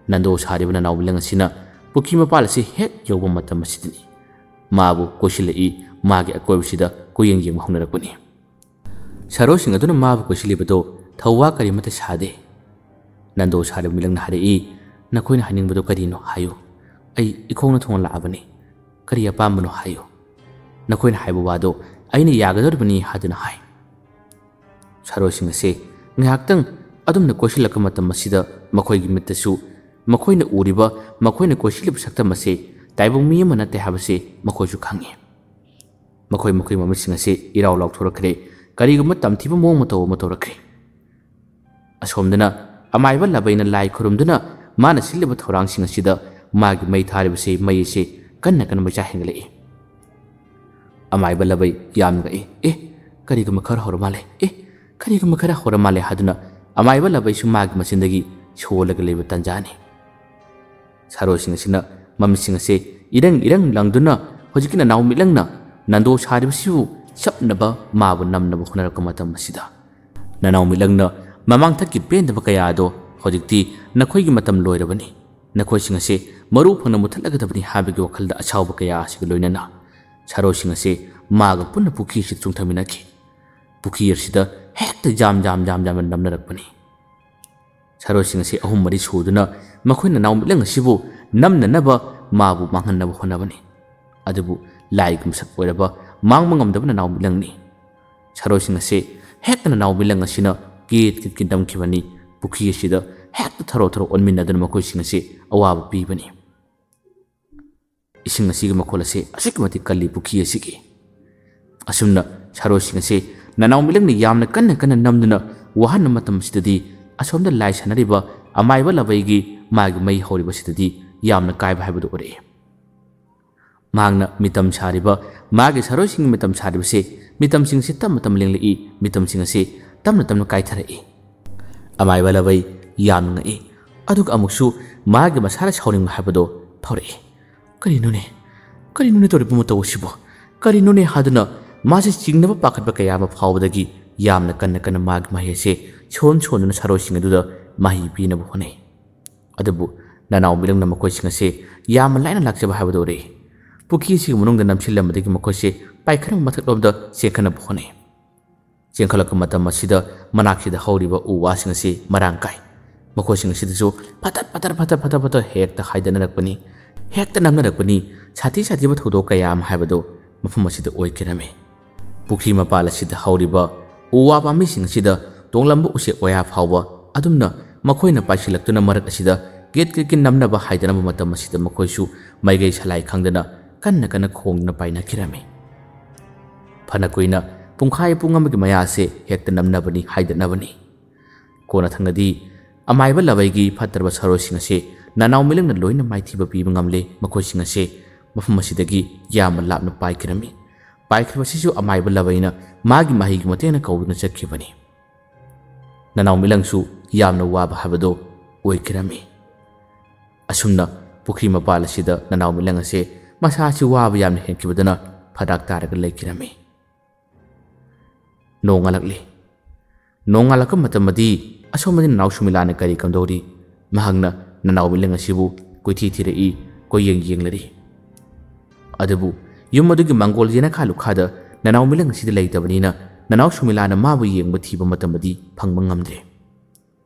ꯅꯟꯗꯣ ꯁꯥꯔꯤꯕ ꯅꯅꯥꯎ ꯃꯤꯂꯪ ꯑꯁꯤꯅ ꯄꯨꯈ꯭ꯔꯤ ꯃꯄꯥꯜ ꯑꯁꯤ ꯍꯦꯛ ꯌꯧꯕ ꯃꯇꯝ ꯑꯁꯤꯗꯅꯤ꯫ ꯃꯥꯕꯨ ꯀꯣꯏꯁꯤꯜꯂꯛꯏ, ꯃꯥꯒꯤ ꯑꯀꯣꯏꯕꯁꯤꯗ ꯀꯣꯏꯌꯦꯡ ꯌꯦꯡꯕ ꯍꯧꯅꯔꯛꯄꯅꯤ꯫ ꯁꯥꯔꯣꯁꯤꯡ ꯑꯗꯨꯅ ꯃꯥꯕꯨ ꯀꯣꯏꯁꯤꯜꯂꯤꯕꯗꯣ ꯊꯧꯋꯥ ꯀꯔꯤꯃꯠꯇ ꯁꯥꯗꯦ꯫ ꯅꯟꯗꯣ ꯁꯥꯔꯤꯕ ꯃꯤꯂꯪꯅ ꯍꯥꯏꯔꯛꯏ, "ꯅꯈꯣꯏꯅ ꯍꯥꯏꯅꯤꯡꯕꯗꯣ ꯀꯔꯤꯅꯣ ꯍꯥꯏꯌꯨ, ꯑꯩ ꯏꯈꯣꯡꯅ ꯊꯨꯡꯅ ꯂꯥꯛꯑꯕꯅꯤ꯫ ꯀꯔꯤ ꯑꯄꯥꯝꯕꯅꯣ ꯍꯥꯏꯌꯨ꯫ ꯅꯈꯣꯏꯅ ꯍꯥꯏꯕ ꯋꯥꯗꯣ ꯑꯩꯅ ꯌꯥꯒꯗꯧꯔꯤꯕꯅꯤ" ꯍꯥꯏꯗꯨꯅ ꯍꯥꯏ꯫ ꯁꯥꯔꯣꯁꯤꯡ ꯑꯁꯤ ꯉꯥꯏꯍꯥꯛꯇꯪ ꯑꯗꯨꯝꯅ ꯀꯣꯏꯁꯤꯜꯂꯛꯄ ꯃꯇꯝ ꯑꯁꯤꯗ ꯃꯈꯣꯏꯒꯤ ꯃꯤꯠꯇꯁꯨ ꯃꯈꯣꯏꯅ ꯎꯔꯤꯕ, ꯃꯈꯣꯏꯅ ꯀꯣꯏꯁꯤꯜꯂꯤꯕ ꯁꯛꯇꯝ ꯑꯁꯤ ꯇꯥꯏꯕꯪ ꯃꯤ ꯑꯃ ꯅꯠꯇꯦ ꯍꯥꯏꯕꯁꯤ ꯃꯈꯣꯏꯁꯨ ꯈꯪꯏ꯫ ꯃꯈꯣꯏ ꯃꯈꯣꯏ ꯃꯃꯤꯠꯁꯤꯡ ꯑꯁꯤ ꯏꯔꯥꯎ ꯂꯥꯎꯊꯣꯔꯛꯈ꯭ꯔꯦ, ꯀꯔꯤꯒꯨꯝꯕ ꯇꯝꯊꯤꯕ ꯃꯑꯣꯡ ꯃꯇꯧ ꯑꯃ ꯇꯧꯔꯛꯈ꯭ꯔꯦ꯫ ꯑꯁꯣꯝꯗꯅ ꯑꯃꯥꯏꯕ ꯂꯥꯕꯩꯅ ꯂꯥꯏ ꯈꯨꯔꯨꯝꯗꯨꯅ ꯃꯥꯅ ꯁꯤꯜꯂꯤꯕ ꯊꯧꯔꯥꯡꯁꯤꯡ ꯑꯁꯤꯗ ꯃꯥꯒꯤ ꯃꯩ ꯊꯥꯔꯤꯕꯁꯤ, ꯃꯩ ꯑꯁꯤ ꯀꯟꯅ ꯀꯟꯅ ꯃꯩꯆꯥ ꯍꯦꯟꯒꯠꯂꯛꯏ꯫ ꯑꯃꯥꯏꯕ ꯂꯥꯕꯩ ꯌꯥꯝꯅ ꯉꯛꯏ꯫ "ꯑꯦ, ꯀꯔꯤꯒꯨꯝꯕ ꯈꯔ ꯍꯧꯔ ꯃꯥꯜꯂꯦ, ꯑꯦ, ꯀꯔꯤꯒꯨꯝꯕ ꯈꯔ ꯍꯧꯔ ꯃꯥꯜꯂꯦ" ꯍꯥꯏꯗꯨꯅ ꯑꯃꯥꯏꯕ ꯂꯥꯕꯩꯁꯨ ꯃꯥꯒꯤ ꯃꯆꯤꯟꯗꯒꯤ ꯁꯣꯜꯂꯒ ꯂꯩꯕ ꯇꯟꯖꯥꯅꯤ꯫ ꯁꯥꯔꯣꯁꯤꯡ ꯑꯁꯤꯅ ꯃꯃꯤꯠꯁꯤꯡ ꯑꯁꯤ ꯏꯔꯪ ꯏꯔꯪ ꯂꯪꯗꯨꯅ ꯍꯧꯖꯤꯛꯀꯤ ꯅꯅꯥꯎ ꯃꯤꯠꯂꯪꯅ ꯅꯟꯗꯣ ꯁꯥꯔꯤꯕꯁꯤꯕꯨ ꯆꯞꯅꯕ ꯃꯥꯕꯨ ꯅꯝꯅꯕ ꯍꯣꯠꯅꯔꯛꯄ ꯃꯇꯝ ꯑꯁꯤꯗ, ꯅꯅꯥꯎ ꯃꯤꯠꯂꯪꯅ ꯃꯃꯥꯡꯊꯛꯀꯤ ꯄꯦꯟꯗꯕ ꯀꯌꯥ ꯑꯗꯣ ꯍꯧꯖꯤꯛꯇꯤ ꯅꯈꯣꯏꯒꯤ ꯃꯇꯝ ꯂꯣꯏꯔꯕꯅꯤ, ꯅꯈꯣꯏꯁꯤꯡ ꯑꯁꯤ ꯃꯔꯨ ꯐꯪꯅ ꯃꯨꯠꯊꯠꯂꯒꯗꯕꯅꯤ ꯍꯥꯏꯕꯒꯤ ꯋꯥꯈꯜꯗ ꯑꯁꯥꯎꯕ ꯀꯌꯥ ꯑꯁꯤꯒ ꯂꯣꯏꯅꯅ ꯁꯥꯔꯣꯁꯤꯡ ꯑꯁꯤ ꯃꯥꯒ ꯄꯨꯟꯅ ꯄꯨꯈ꯭ꯔꯤ ꯑꯁꯤꯗ ꯆꯣꯡꯊꯃꯤꯟꯅꯈꯤ꯫ ꯄꯨꯈ꯭ꯔꯤ ꯑꯁꯤꯗ ꯍꯦꯛꯇ ꯖꯥꯝ ꯖꯥꯝ ꯖꯥꯝ ꯖꯥꯝꯅ ꯅꯝꯅꯔꯛꯄꯅꯤ꯫ ꯁꯥꯔꯣꯁꯤꯡ ꯑꯁꯤ ꯑꯍꯨꯝ ꯃꯔꯤ ꯁꯨꯗꯨꯅ ꯃꯈꯣꯏꯅ ꯅꯅꯥꯎ ꯃꯤꯠꯂꯪ ꯑꯁꯤꯕꯨ ꯅꯝꯅꯅꯕ ꯃꯥꯕꯨ ꯃꯥꯡꯍꯟꯅꯕ ꯍꯣꯠꯅꯕꯅꯤ꯫ ꯑꯗꯨꯕꯨ ꯂꯥꯏꯒꯤ ꯃꯁꯛ ꯑꯣꯏꯔꯕ ꯃꯥꯡꯕ ꯉꯝꯗꯕ ꯅꯅꯥꯎ ꯃꯤꯠꯂꯪꯅꯤ꯫ ꯁꯥꯔꯣꯁꯤꯡ ꯑꯁꯤ ꯍꯦꯛꯇ ꯅꯅꯥꯎ ꯃꯤꯠꯂꯪ ꯑꯁꯤꯅ ꯀꯤꯠ ꯀꯤꯠ ꯀꯤꯠ ꯅꯝꯈꯤꯕꯅꯤ꯫ ꯄꯨꯈ꯭ꯔꯤ ꯑꯁꯤꯗ ꯍꯦꯛꯇ ꯊꯔꯣ ꯊꯔꯣ ꯑꯣꯟꯃꯤꯟꯅꯗꯨꯅ ꯃꯈꯣꯏꯁꯤꯡ ꯑꯁꯤ ꯑꯋꯥꯕ ꯄꯤꯕꯅꯤ꯫ ꯏꯁꯤꯡ ꯑꯁꯤꯒꯤ ꯃꯈꯣꯜ ꯑꯁꯤ ꯑꯁꯨꯛꯀꯤ ꯃꯇꯤꯛ ꯀꯜꯂꯤ ꯄꯨꯈ꯭ꯔꯤ ꯑꯁꯤꯒꯤ꯫ ꯑꯁꯨꯝꯅ ꯁꯥꯔꯣꯁꯤꯡ ꯑꯁꯤ ꯅꯅꯥꯎ ꯃꯤꯠꯂꯪꯅ ꯌꯥꯝꯅ ꯀꯟꯅ ꯀꯟꯅ ꯅꯝꯗꯨꯅ ꯋꯥꯍꯟꯕ ꯃꯇꯝ ꯑꯁꯤꯗꯗꯤ ꯑꯁꯣꯝꯗ ꯂꯥꯏ ꯁꯥꯟꯅꯔꯤꯕ ꯑꯃꯥꯏꯕ ꯂꯥꯕꯩꯒꯤ ꯃꯥꯒꯤ ꯃꯩ ꯍꯧꯔꯤꯕꯁꯤꯗꯗꯤ ꯌꯥꯝꯅ ꯀꯥꯏꯕ ꯍꯥꯏꯕꯗꯨ ꯑꯣꯏꯔꯛꯏ꯫ ꯃꯍꯥꯛꯅ ꯃꯤꯇꯝ ꯁꯥꯔꯤꯕ, ꯃꯥꯒꯤ ꯁꯥꯔꯣꯏꯁꯤꯡꯒꯤ ꯃꯤꯇꯝ ꯁꯥꯔꯤꯕꯁꯤ, ꯃꯤꯇꯝꯁꯤꯡ ꯑꯁꯤ ꯇꯞꯅ ꯇꯞꯅ ꯂꯦꯡꯂꯛꯏ, ꯃꯤꯇꯝꯁꯤꯡ ꯑꯁꯤ ꯇꯞꯅ ꯇꯞꯅ ꯀꯥꯏꯊꯔꯛꯏ꯫ ꯑꯃꯥꯏꯕ ꯂꯕꯩ ꯌꯥꯝꯅ ꯉꯛꯏ꯫ ꯑꯗꯨꯒ ꯑꯃꯨꯛꯁꯨ ꯃꯥꯒꯤ ꯃꯁꯥꯗ ꯁꯥꯎꯅꯤꯡꯕ ꯍꯥꯏꯕꯗꯣ ꯐꯥꯎꯔꯛꯏ꯫ "ꯀꯔꯤꯅꯣꯅꯦ? ꯀꯔꯤꯅꯣꯅꯦ ꯇꯧꯔꯤꯕ ꯃꯇꯧ ꯑꯁꯤꯕꯨ? ꯀꯔꯤꯅꯣꯅꯦ?" ꯍꯥꯏꯗꯨꯅ ꯃꯥꯁꯤ ꯆꯤꯡꯅꯕ ꯄꯥꯈꯠꯄ ꯀꯌꯥ ꯑꯃ ꯐꯥꯎꯕꯗꯒꯤ ꯌꯥꯝꯅ ꯀꯟꯅ ꯀꯟꯅ ꯃꯥꯒꯤ ꯃꯍꯩ ꯑꯁꯤ ꯁꯣꯟ ꯁꯣꯟꯗꯨꯅ ꯁꯥꯔꯣꯏꯁꯤꯡ ꯑꯗꯨꯗ ꯃꯍꯩ ꯄꯤꯅꯕ ꯍꯣꯠꯅꯩ꯫ ꯑꯗꯨꯕꯨ ꯅꯅꯥꯎ ꯃꯤꯂꯪꯅ ꯃꯈꯣꯏꯁꯤꯡ ꯑꯁꯤ ꯌꯥꯝꯅ ꯂꯥꯏꯅ ꯂꯥꯛꯆꯕ ꯍꯥꯏꯕꯗꯨ ꯎꯔꯛꯏ꯫ ꯄꯨꯈ꯭ꯔꯤ ꯑꯁꯤꯒꯤ ꯃꯅꯨꯡꯗ ꯅꯝꯁꯤꯜꯂꯝꯕꯗꯒꯤ ꯃꯈꯣꯏꯁꯤ ꯄꯥꯏꯈꯠꯅꯕ ꯃꯊꯛꯂꯣꯝꯗ ꯆꯦꯟꯈꯠꯅꯕ ꯍꯣꯠꯅꯩ꯫ ꯆꯦꯟꯈꯠꯂꯛꯄ ꯃꯇꯝ ꯑꯁꯤꯗ ꯃꯅꯥꯛꯁꯤꯗ ꯍꯧꯔꯤꯕ ꯎ ꯋꯥꯁꯤꯡ ꯑꯁꯤ ꯃꯔꯥꯡ ꯀꯥꯏ꯫ ꯃꯈꯣꯏꯁꯤꯡ ꯑꯁꯤꯗꯁꯨ ꯐꯠꯇꯠ ꯐꯠꯇꯠ ꯐꯠꯇꯠ ꯐꯠꯇꯠ ꯐꯠꯇꯠ ꯍꯦꯛꯇ ꯍꯥꯏꯗꯠꯅꯔꯛꯄꯅꯤ, ꯍꯦꯛꯇ ꯅꯝꯅꯔꯛꯄꯅꯤ꯫ ꯁꯥꯊꯤ ꯁꯥꯊꯤꯕ ꯊꯧꯗꯣꯛ ꯀꯌꯥ ꯑꯃ ꯍꯥꯏꯕꯗꯨ ꯃꯐꯝ ꯑꯁꯤꯗ ꯑꯣꯏꯈꯤꯔꯝꯃꯤ꯫ ꯄꯨꯈ꯭ꯔꯤ ꯃꯄꯥꯜ ꯑꯁꯤꯗ ꯍꯧꯔꯤꯕ ꯎ ꯋꯥ ꯄꯥꯝꯕꯤꯁꯤꯡ ꯑꯁꯤꯗ ꯇꯣꯡꯂꯝꯕ ꯎꯆꯦꯛ ꯋꯥꯌꯥ ꯐꯥꯎꯕ ꯑꯗꯨꯝꯅ ꯃꯈꯣꯏꯅ ꯄꯥꯏꯁꯤꯜꯂꯛꯇꯨꯅ ꯃꯔꯛ ꯑꯁꯤꯗ ꯀꯤꯠ ꯀꯤꯠ ꯀꯤꯠ ꯅꯝꯅꯕ ꯍꯥꯏꯗꯅꯕ ꯃꯇꯝ ꯑꯁꯤꯗ ꯃꯈꯣꯏꯁꯨ ꯃꯥꯏꯀꯩ ꯁꯂꯥꯏ ꯈꯪꯗꯅ ꯀꯟꯅ ꯀꯟꯅ ꯈꯣꯡꯗꯨꯅ ꯄꯥꯏꯅꯈꯤꯔꯝꯃꯤ꯫ ꯐꯅ ꯀꯨꯏꯅ, ꯄꯨꯡꯈꯥꯏ ꯄꯨꯡ ꯑꯃꯒꯤ ꯃꯌꯥꯁꯦ ꯍꯦꯛꯇ ꯅꯝꯅꯕꯅꯤ, ꯍꯥꯏꯗꯠꯅꯕꯅꯤ꯫ ꯀꯣꯟꯅꯊꯪꯗꯗꯤ ꯑꯃꯥꯏꯕ ꯂꯕꯩꯒꯤ ꯐꯠꯇ꯭ꯔꯕ ꯁꯥꯔꯣꯏꯁꯤꯡ ꯑꯁꯦ ꯅꯅꯥꯎ ꯃꯤꯂꯪꯅ ꯂꯣꯏꯅ ꯃꯥꯏꯊꯤꯕ ꯄꯤꯕ ꯉꯝꯂꯦ꯫ ꯃꯈꯣꯏꯁꯤꯡ ꯑꯁꯦ ꯃꯐꯝ ꯑꯁꯤꯗꯒꯤ ꯌꯥꯝꯅ ꯂꯥꯞꯅ ꯄꯥꯏꯈꯤꯔꯝꯃꯤ꯫ ꯄꯥꯏꯈ꯭ꯔꯕꯁꯤꯁꯨ ꯑꯃꯥꯏꯕ ꯂꯕꯩꯅ ꯃꯥꯒꯤ ꯃꯍꯩꯒꯤ ꯃꯇꯦꯡꯅ ꯀꯧꯗꯨꯅ ꯆꯠꯈꯤꯕꯅꯤ꯫ ꯅꯅꯥꯎ ꯃꯤꯂꯪꯁꯨ ꯌꯥꯝꯅ ꯋꯥꯕ ꯍꯥꯏꯕꯗꯨ ꯑꯣꯏꯈꯤꯔꯝꯃꯤ꯫ ꯑꯁꯨꯝꯅ ꯄꯨꯈ꯭ꯔꯤ ꯃꯄꯥꯜ ꯑꯁꯤꯗ ꯅꯅꯥꯎ ꯃꯤꯂꯪ ꯑꯁꯦ ꯃꯁꯥꯁꯤ ꯋꯥꯕ ꯌꯥꯝꯅ ꯍꯦꯟꯈꯤꯕꯗꯨꯅ ꯐꯔꯥꯛ ꯇꯥꯔꯒ ꯂꯩꯈꯤꯔꯝꯃꯤ꯫ ꯅꯣꯡꯉꯥꯜꯂꯛꯂꯤ꯫ ꯅꯣꯡꯉꯥꯜꯂꯛꯄ ꯃꯇꯝꯗꯤ ꯑꯁꯣꯝꯗꯗꯤ ꯅꯅꯥꯎ ꯁꯨꯃꯤꯂꯥꯅ ꯀꯔꯤ ꯀꯝꯗꯧꯔꯤ? ꯃꯍꯥꯛꯅ ꯅꯅꯥꯎ ꯃꯤꯂꯪ ꯑꯁꯤꯕꯨ ꯀꯣꯏꯊꯤ ꯊꯤꯔꯛꯏ, ꯀꯣꯏꯌꯦꯡ ꯌꯦꯡꯂꯔꯤ꯫ ꯑꯗꯨꯕꯨ ꯌꯨꯝ ꯑꯗꯨꯒꯤ ꯃꯥꯡꯒꯣꯜ ꯌꯦꯅꯈꯥ ꯂꯨꯈꯥꯗ ꯅꯅꯥꯎ ꯃꯤꯂꯪ ꯑꯁꯤꯗꯤ ꯂꯩꯇꯕꯅꯤꯅ ꯅꯅꯥꯎ ꯁꯨꯃꯤꯂꯥꯅ ꯃꯥꯕꯨ ꯌꯦꯡꯕ ꯊꯤꯕ ꯃꯇꯝꯗꯗꯤ ꯐꯪꯕ ꯉꯝꯗ꯭ꯔꯦ꯫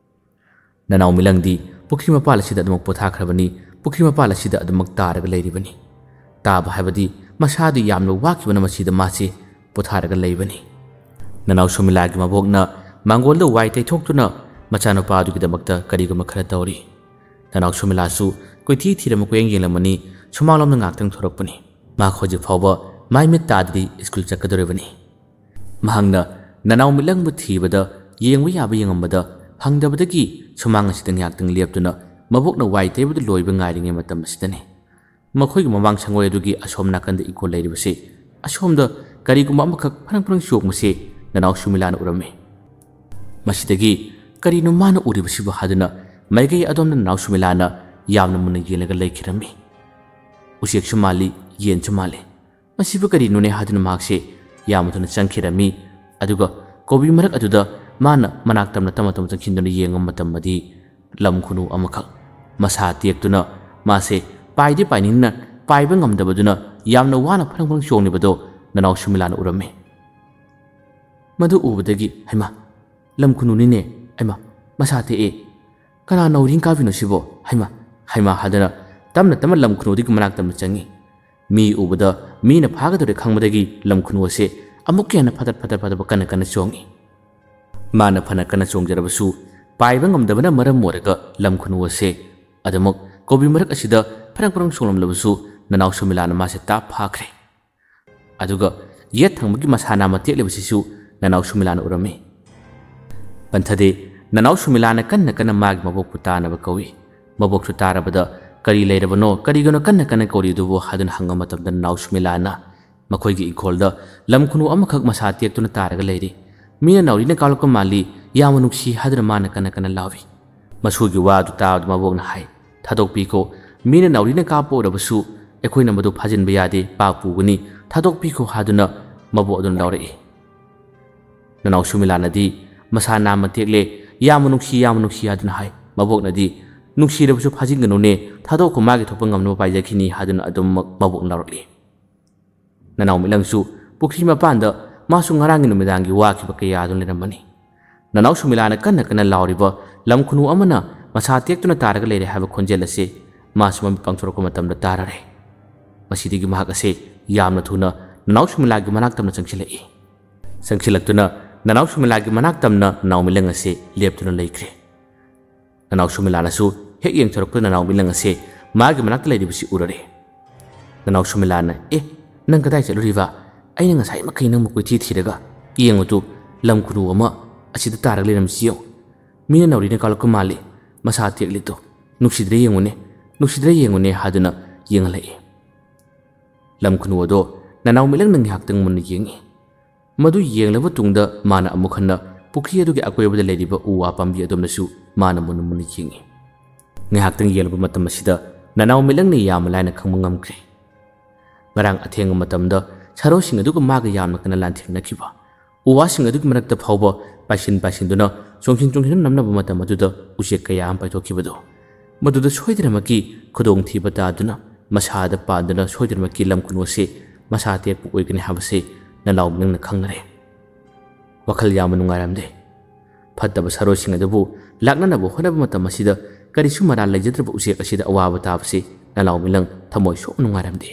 ꯅꯅꯥꯎ ꯃꯤꯂꯪꯗꯤ ꯄꯨꯈ꯭ꯔꯤ ꯃꯄꯥꯜ ꯑꯁꯤꯗ ꯑꯗꯨꯃꯛ ꯄꯣꯊꯥꯈ꯭ꯔꯕꯅꯤ, ꯄꯨꯈ꯭ꯔꯤ ꯃꯄꯥꯜ ꯑꯁꯤꯗ ꯑꯗꯨꯃꯛ ꯇꯥꯔꯒ ꯂꯩꯔꯤꯕꯅꯤ꯫ ꯇꯥꯕ ꯍꯥꯏꯕꯗꯤ ꯃꯁꯥꯗꯨ ꯌꯥꯝꯅ ꯋꯥꯈꯤꯕꯅ ꯃꯁꯤꯗ ꯃꯥꯁꯤ ꯄꯣꯊꯥꯔꯒ ꯂꯩꯕꯅꯤ꯫ ꯅꯅꯥꯎ ꯁꯨꯃꯤꯂꯥꯒꯤ ꯃꯕꯣꯛꯅ ꯃꯥꯡꯒꯣꯜꯗ ꯋꯥꯏ ꯇꯩꯊꯣꯛꯇꯨꯅ ꯃꯆꯥꯅꯨꯄꯥꯗꯨꯒꯤꯗꯃꯛꯇ ꯀꯔꯤꯒꯨꯝꯕ ꯈꯔ ꯇꯧꯔꯤ꯫ ꯅꯅꯥꯎ ꯁꯨꯃꯤꯂꯥꯁꯨ ꯀꯣꯏꯊꯤ ꯊꯤꯔꯝꯃ ꯀꯣꯏꯌꯦꯡ ꯌꯦꯡꯂꯝꯃꯅꯤ, ꯁꯨꯃꯥꯡꯂꯣꯝꯗ ꯉꯥꯛꯇꯪ ꯊꯣꯔꯛꯄꯅꯤ꯫ ꯃꯥ ꯍꯧꯖꯤꯛ ꯐꯥꯎꯕ ꯃꯥꯏ ꯃꯤꯠ ꯇꯥꯗ꯭ꯔꯤ, ꯁ꯭ꯀꯨꯜ ꯆꯠꯀꯗꯧꯔꯤꯕꯅꯤ꯫ ꯃꯍꯥꯛꯅ ꯅꯅꯥꯎ ꯃꯤꯠꯂꯪꯕꯨ ꯊꯤꯕꯗ ꯌꯦꯡꯕ ꯌꯥꯕ ꯌꯦꯡꯉꯝꯕꯗ ꯐꯪꯗꯕꯗꯒꯤ ꯁꯨꯃꯥꯡ ꯑꯁꯤꯗ ꯉꯥꯏꯍꯥꯛꯇꯪ ꯂꯦꯞꯇꯨꯅ ꯃꯕꯣꯛꯅ ꯋꯥꯏ ꯇꯩꯕꯗꯨ ꯂꯣꯏꯕ ꯉꯥꯏꯔꯤꯉꯩ ꯃꯇꯝ ꯑꯁꯤꯗꯅꯤ꯫ ꯃꯈꯣꯏꯒꯤ ꯃꯃꯥꯡ ꯁꯪꯒꯣꯏ ꯑꯗꯨꯒꯤ ꯑꯁꯣꯝ ꯅꯥꯀꯟꯗ ꯏꯪꯈꯣꯜ ꯂꯩꯔꯤꯕꯁꯤ, ꯑꯁꯣꯝꯗ ꯀꯔꯤꯒꯨꯝꯕ ꯑꯃꯈꯛ ꯐꯔꯪ ꯐꯔꯪ ꯆꯣꯡꯕꯁꯤ ꯅꯅꯥꯎ ꯁꯨꯃꯤꯂꯥꯅ ꯎꯔꯝꯃꯤ꯫ ꯃꯁꯤꯗꯒꯤ ꯀꯔꯤꯅꯣ ꯃꯥꯅ ꯎꯔꯤꯕꯁꯤꯕꯨ ꯍꯥꯏꯗꯨꯅ ꯃꯥꯏꯀꯩ ꯑꯗꯣꯝꯗ ꯅꯅꯥꯎ ꯁꯨꯃꯤꯂꯥꯅ ꯌꯥꯝꯅ ꯃꯨꯟꯅ ꯌꯦꯡꯂꯒ ꯂꯩꯈꯤꯔꯝꯃꯤ꯫ ꯎꯆꯦꯛꯁꯨ ꯃꯥꯜꯂꯤ, ꯌꯦꯟꯁꯨ ꯃꯥꯜꯂꯤ꯫ ꯃꯁꯤꯕꯨ ꯀꯔꯤꯅꯣꯅꯦ ꯍꯥꯏꯗꯨꯅ ꯃꯍꯥꯛꯁꯦ ꯌꯥꯝꯅ ꯊꯨꯅ ꯆꯪꯈꯤꯔꯝꯃꯤ꯫ ꯑꯗꯨꯒ ꯀꯣꯕꯤ ꯃꯔꯛ ꯑꯗꯨꯗ ꯃꯥꯅ ꯃꯅꯥꯛ ꯇꯝꯅ ꯇꯞꯅ ꯇꯞꯅ ꯆꯪꯁꯤꯟꯗꯨꯅ ꯌꯦꯡꯕ ꯃꯇꯝꯗꯗꯤ ꯂꯝ ꯈꯨꯅꯨ ꯑꯃꯈꯛ ꯃꯁꯥ ꯇꯦꯛꯇꯨꯅ ꯃꯥꯁꯦ ꯄꯥꯏꯗꯤ ꯄꯥꯏꯅꯤꯡꯅ ꯄꯥꯏꯕ ꯉꯝꯗꯕꯗꯨꯅ ꯌꯥꯝꯅ ꯋꯥꯅ ꯐꯔꯪ ꯐꯔꯪ ꯆꯣꯡꯂꯤꯕꯗꯣ ꯅꯅꯥꯎ ꯁꯨꯃꯤꯂꯥꯅ ꯎꯔꯝꯃꯤ꯫ ꯃꯗꯨ ꯎꯕꯗꯒꯤ, "ꯍꯩꯃꯥ, ꯂꯝ ꯈꯨꯅꯨꯅꯤꯅꯦ, ꯍꯩꯃꯥ, ꯃꯁꯥ ꯇꯦꯛꯑꯦ꯫ ꯀꯅꯥ ꯅꯥꯎꯔꯤ ꯀꯥꯞꯄꯤꯅꯣ ꯁꯤꯕꯣ? ꯍꯩꯃꯥ, ꯍꯩꯃꯥ" ꯍꯥꯏꯗꯨꯅ ꯇꯞꯅ ꯇꯞꯅ ꯂꯝ ꯈꯨꯅꯨꯗꯒꯤ ꯃꯅꯥꯛ ꯇꯝꯅ ꯆꯪꯉꯤ꯫ ꯃꯤ ꯎꯕꯗ ꯃꯤꯅ ꯐꯥꯒꯗꯧꯔꯦ ꯈꯪꯕꯗꯒꯤ ꯂꯝ ꯈꯨꯅꯨ ꯑꯁꯦ ꯑꯃꯨꯛꯀ ꯍꯦꯟꯅ ꯐꯗꯠ ꯐꯗꯠ ꯐꯗꯠ ꯀꯟꯅ ꯀꯟꯅ ꯆꯣꯡꯉꯤ꯫ ꯃꯥꯅ ꯐꯅ ꯀꯟꯅ ꯆꯣꯡꯖꯔꯕꯁꯨ ꯄꯥꯏꯕ ꯉꯝꯗꯕꯅ ꯃꯔꯝ ꯑꯣꯏꯔꯒ ꯂꯝ ꯈꯨꯅꯨ ꯑꯁꯦ ꯑꯗꯨꯃꯛ ꯀꯣꯕꯤ ꯃꯔꯛ ꯑꯁꯤꯗ ꯐꯔꯪ ꯐꯔꯪ ꯆꯣꯡꯂꯝꯂꯕꯁꯨ ꯅꯅꯥꯎ ꯁꯨꯃꯤꯂꯥꯅ ꯃꯥꯁꯦ ꯇꯥꯞ ꯐꯥꯈ꯭ꯔꯦ꯫ ꯑꯗꯨꯒ ꯌꯦꯠ ꯊꯪꯕꯒꯤ ꯃꯁꯥ ꯅꯥꯝꯃ ꯇꯦꯛꯂꯤꯕꯁꯤꯁꯨ ꯅꯅꯥꯎ ꯁꯨꯃꯤꯂꯥꯅ ꯎꯔꯝꯃꯤ꯫ ꯄꯟꯊꯗꯦ, ꯅꯅꯥꯎ ꯁꯨꯃꯤꯂꯥꯅ ꯀꯟꯅ ꯀꯟꯅ ꯃꯥꯒꯤ ꯃꯕꯣꯛꯄꯨ ꯇꯥꯅꯕ ꯀꯧꯏ꯫ ꯃꯕꯣꯛꯁꯨ ꯇꯥꯔꯕꯗ, "ꯀꯔꯤ ꯂꯩꯔꯕꯅꯣ? ꯀꯔꯤꯒꯤꯅꯣ ꯀꯟꯅ ꯀꯟꯅ ꯀꯧꯔꯤꯗꯨꯕꯨ?" ꯍꯥꯏꯗꯨꯅ ꯍꯪꯕ ꯃꯇꯝꯗ ꯅꯅꯥꯎ ꯁꯨꯃꯤꯂꯥꯅ ꯃꯈꯣꯏꯒꯤ ꯏꯪꯈꯣꯜꯗ ꯂꯝ ꯈꯨꯅꯨ ꯑꯃꯈꯛ ꯃꯁꯥ ꯇꯦꯛꯇꯨꯅ ꯇꯥꯔꯒ ꯂꯩꯔꯤ꯫ "ꯃꯤꯅ ꯅꯥꯎꯔꯤꯅ ꯀꯥꯞꯂꯛꯄ ꯃꯥꯜꯂꯤ, ꯌꯥꯝꯅ ꯅꯨꯡꯁꯤ" ꯍꯥꯏꯗꯨꯅ ꯃꯥꯅ ꯀꯟꯅ ꯀꯟꯅ ꯂꯥꯎꯏ꯫ ꯃꯁꯨꯒꯤ ꯋꯥꯗꯨ ꯇꯥꯕꯗ ꯃꯕꯣꯛꯅ ꯍꯥꯏ, "ꯊꯥꯗꯣꯛꯄꯤꯈꯣ, ꯃꯤꯅ ꯅꯥꯎꯔꯤꯅ ꯀꯥꯞꯄ ꯑꯣꯏꯔꯕꯁꯨ ꯑꯩꯈꯣꯏꯅ ꯃꯗꯨ ꯐꯥꯖꯤꯟꯕ ꯌꯥꯗꯦ, ꯄꯥꯞ ꯄꯨꯒꯅꯤ, ꯊꯥꯗꯣꯛꯄꯤꯈꯣ" ꯍꯥꯏꯗꯨꯅ ꯃꯕꯣꯛ ꯑꯗꯨꯅ ꯂꯥꯎꯔꯛꯏ꯫ ꯅꯅꯥꯎ ꯁꯨꯃꯤꯂꯥꯅꯗꯤ, "ꯃꯁꯥ ꯅꯥꯝꯃ ꯇꯦꯛꯂꯦ, ꯌꯥꯝꯅ ꯅꯨꯡꯁꯤ, ꯌꯥꯝꯅ ꯅꯨꯡꯁꯤ" ꯍꯥꯏꯗꯨꯅ ꯍꯥꯏ꯫ ꯃꯕꯣꯛꯅꯗꯤ, "ꯅꯨꯡꯁꯤꯔꯕꯁꯨ ꯐꯥꯖꯤꯟꯒꯅꯨꯅꯦ, ꯊꯥꯗꯣꯛꯈꯣ, ꯃꯥꯒꯤ ꯊꯣꯛꯄ ꯉꯝꯅꯕ ꯄꯥꯏꯖꯈꯤꯅꯤ" ꯍꯥꯏꯗꯨꯅ ꯑꯗꯨꯃꯛ ꯃꯕꯣꯛꯅ ꯂꯥꯎꯔꯛꯂꯤ꯫ ꯅꯅꯥꯎ ꯃꯤꯠꯂꯪꯁꯨ ꯄꯨꯈ꯭ꯔꯤ ꯃꯄꯥꯟꯗ ꯃꯥꯁꯨ ꯉꯔꯥꯡꯒꯤ ꯅꯨꯃꯤꯗꯥꯡꯒꯤ ꯋꯥꯈꯤꯕ ꯀꯌꯥ ꯑꯗꯨ ꯂꯩꯔꯝꯕꯅꯤ꯫ ꯅꯅꯥꯎ ꯁꯨꯃꯤꯂꯥꯅ ꯀꯟꯅ ꯀꯟꯅ ꯂꯥꯎꯔꯤꯕ ꯂꯝ ꯈꯨꯅꯨ ꯑꯃꯅ ꯃꯁꯥ ꯇꯦꯛꯇꯨꯅ ꯇꯥꯔꯒ ꯂꯩꯔꯦ ꯍꯥꯏꯕ ꯈꯣꯟꯖꯦꯜ ꯑꯁꯤ ꯃꯥꯁꯨ ꯃꯃꯤꯠ ꯄꯥꯡꯊꯣꯔꯛꯄ ꯃꯇꯝꯗ ꯇꯥꯔꯔꯦ꯫ ꯃꯁꯤꯗꯒꯤ ꯃꯍꯥꯛ ꯑꯁꯦ ꯌꯥꯝꯅ ꯊꯨꯅ ꯅꯅꯥꯎ ꯁꯨꯃꯤꯂꯥꯒꯤ ꯃꯅꯥꯛ ꯇꯝꯅ ꯆꯪꯁꯤꯜꯂꯛꯏ꯫ ꯆꯪꯁꯤꯜꯂꯛꯇꯨꯅ ꯅꯅꯥꯎ ꯁꯨꯃꯤꯂꯥꯒꯤ ꯃꯅꯥꯛ ꯇꯝꯅ ꯅꯅꯥꯎ ꯃꯤꯠꯂꯪ ꯑꯁꯦ ꯂꯦꯞꯇꯨꯅ ꯂꯩꯈ꯭ꯔꯦ꯫ ꯅꯅꯥꯎ ꯁꯨꯃꯤꯂꯥꯅꯁꯨ ꯍꯦꯛ ꯌꯦꯡꯊꯣꯔꯛꯄꯗ ꯅꯅꯥꯎ ꯃꯤꯠꯂꯪ ꯑꯁꯦ ꯃꯥꯒꯤ ꯃꯅꯥꯛꯇ ꯂꯩꯔꯤꯕꯁꯤ ꯎꯔꯔꯦ꯫ ꯅꯅꯥꯎ ꯁꯨꯃꯤꯂꯥꯅ, "ꯑꯦ, ꯅꯪ ꯀꯗꯥꯏ ꯆꯠꯂꯨꯔꯤꯕ? ꯑꯩꯅ ꯉꯁꯥꯏ ꯃꯈꯩ ꯅꯪꯕꯨ ꯀꯣꯏꯊꯤ ꯊꯤꯔꯒ ꯌꯦꯡꯉꯨ ꯇꯨ, ꯂꯝ ꯈꯨꯅꯨ ꯑꯃ ꯑꯁꯤꯗ ꯇꯥꯔꯒ ꯂꯩꯔꯝꯃꯤꯁꯤ ꯌꯦꯡꯉꯨ꯫ ꯃꯤꯅ ꯅꯥꯎꯔꯤꯅ ꯀꯥꯞꯂꯛꯄ ꯃꯥꯜꯂꯤ, ꯃꯁꯥ ꯇꯦꯛꯂꯤꯗꯣ꯫ ꯅꯨꯡꯁꯤꯗ꯭ꯔꯦ ꯌꯦꯡꯉꯨꯅꯦ, ꯅꯨꯡꯁꯤꯗ꯭ꯔꯦ ꯌꯦꯡꯉꯨꯅꯦ" ꯍꯥꯏꯗꯨꯅ ꯌꯦꯡꯍꯜꯂꯛꯏ꯫ ꯂꯝ ꯈꯨꯅꯨ ꯑꯗꯣ ꯅꯅꯥꯎ ꯃꯤꯠꯂꯪꯅ ꯉꯥꯏꯍꯥꯛꯇꯪ ꯃꯨꯟꯅ ꯌꯦꯡꯉꯤ꯫ ꯃꯗꯨ ꯌꯦꯡꯂꯕ ꯇꯨꯡꯗ ꯃꯥꯅ ꯑꯃꯨꯛ ꯍꯟꯅ ꯄꯨꯈ꯭ꯔꯤ ꯑꯗꯨꯒꯤ ꯑꯀꯣꯏꯕꯗ ꯂꯩꯔꯤꯕ ꯎ ꯋꯥ ꯄꯥꯝꯕꯤ ꯑꯗꯣꯝꯗꯁꯨ ꯃꯥꯅ ꯃꯨꯟꯅ ꯃꯨꯟꯅ ꯌꯦꯡꯉꯤ꯫ ꯉꯥꯏꯍꯥꯛꯇꯪ ꯌꯦꯡꯂꯕ ꯃꯇꯝ ꯑꯁꯤꯗ ꯅꯅꯥꯎ ꯃꯤꯠꯂꯪꯅ ꯌꯥꯝꯅ ꯂꯥꯏꯅ ꯈꯪꯕ ꯉꯝꯈ꯭ꯔꯦ꯫ ꯉꯔꯥꯡ ꯑꯊꯦꯡꯕ ꯃꯇꯝꯗ ꯁꯥꯔꯣꯁꯤꯡ ꯑꯗꯨꯒ ꯃꯥꯒ ꯌꯥꯝꯅ ꯀꯟꯅ ꯂꯥꯟꯊꯦꯡꯅꯈꯤꯕ, ꯎ ꯋꯥꯁꯤꯡ ꯑꯗꯨꯒꯤ ꯃꯔꯛꯇ ꯐꯥꯎꯕ ꯄꯥꯏꯁꯤꯟ ꯄꯥꯏꯁꯤꯟꯗꯨꯅ ꯆꯣꯡꯁꯤꯟ ꯆꯣꯡꯁꯤꯟꯗꯨꯅ ꯅꯝꯅꯕ ꯃꯇꯝ ꯑꯗꯨꯗ ꯎꯆꯦꯛ ꯀꯌꯥ ꯑꯃ ꯄꯥꯏꯊꯣꯛꯈꯤꯕꯗꯨ, ꯃꯗꯨꯗ ꯁꯣꯏꯗꯅꯃꯛꯀꯤ ꯈꯨꯗꯣꯡꯊꯤꯕ ꯇꯥꯗꯨꯅ ꯃꯁꯥꯗ ꯄꯥꯟꯗꯨꯅ ꯁꯣꯏꯗꯅꯃꯛꯀꯤ ꯂꯝ ꯈꯨꯅꯨ ꯑꯁꯤ ꯃꯁꯥ ꯇꯦꯛꯄ ꯑꯣꯏꯒꯅꯤ ꯍꯥꯏꯕꯁꯤ ꯅꯅꯥꯎ ꯃꯤꯠꯂꯪꯅ ꯈꯪꯅꯔꯦ꯫ ꯋꯥꯈꯜ ꯌꯥꯝꯅ ꯅꯨꯡꯉꯥꯏꯔꯝꯗꯦ꯫ ꯐꯠꯇꯕ ꯁꯥꯔꯣꯁꯤꯡ ꯑꯗꯨꯕꯨ ꯂꯥꯛꯅꯅꯕ ꯍꯣꯠꯅꯕ ꯃꯇꯝ ꯑꯁꯤꯗ ꯀꯔꯤꯁꯨ ꯃꯔꯥꯜ ꯂꯩꯖꯗ꯭ꯔꯕ ꯎꯆꯦꯛ ꯑꯁꯤꯗ ꯑꯋꯥꯕ ꯇꯥꯕꯁꯤ ꯅꯅꯥꯎ ꯃꯤꯠꯂꯪ ꯊꯃꯣꯏ ꯁꯣꯛꯅ ꯅꯨꯡꯉꯥꯏꯔꯝꯗꯦ꯫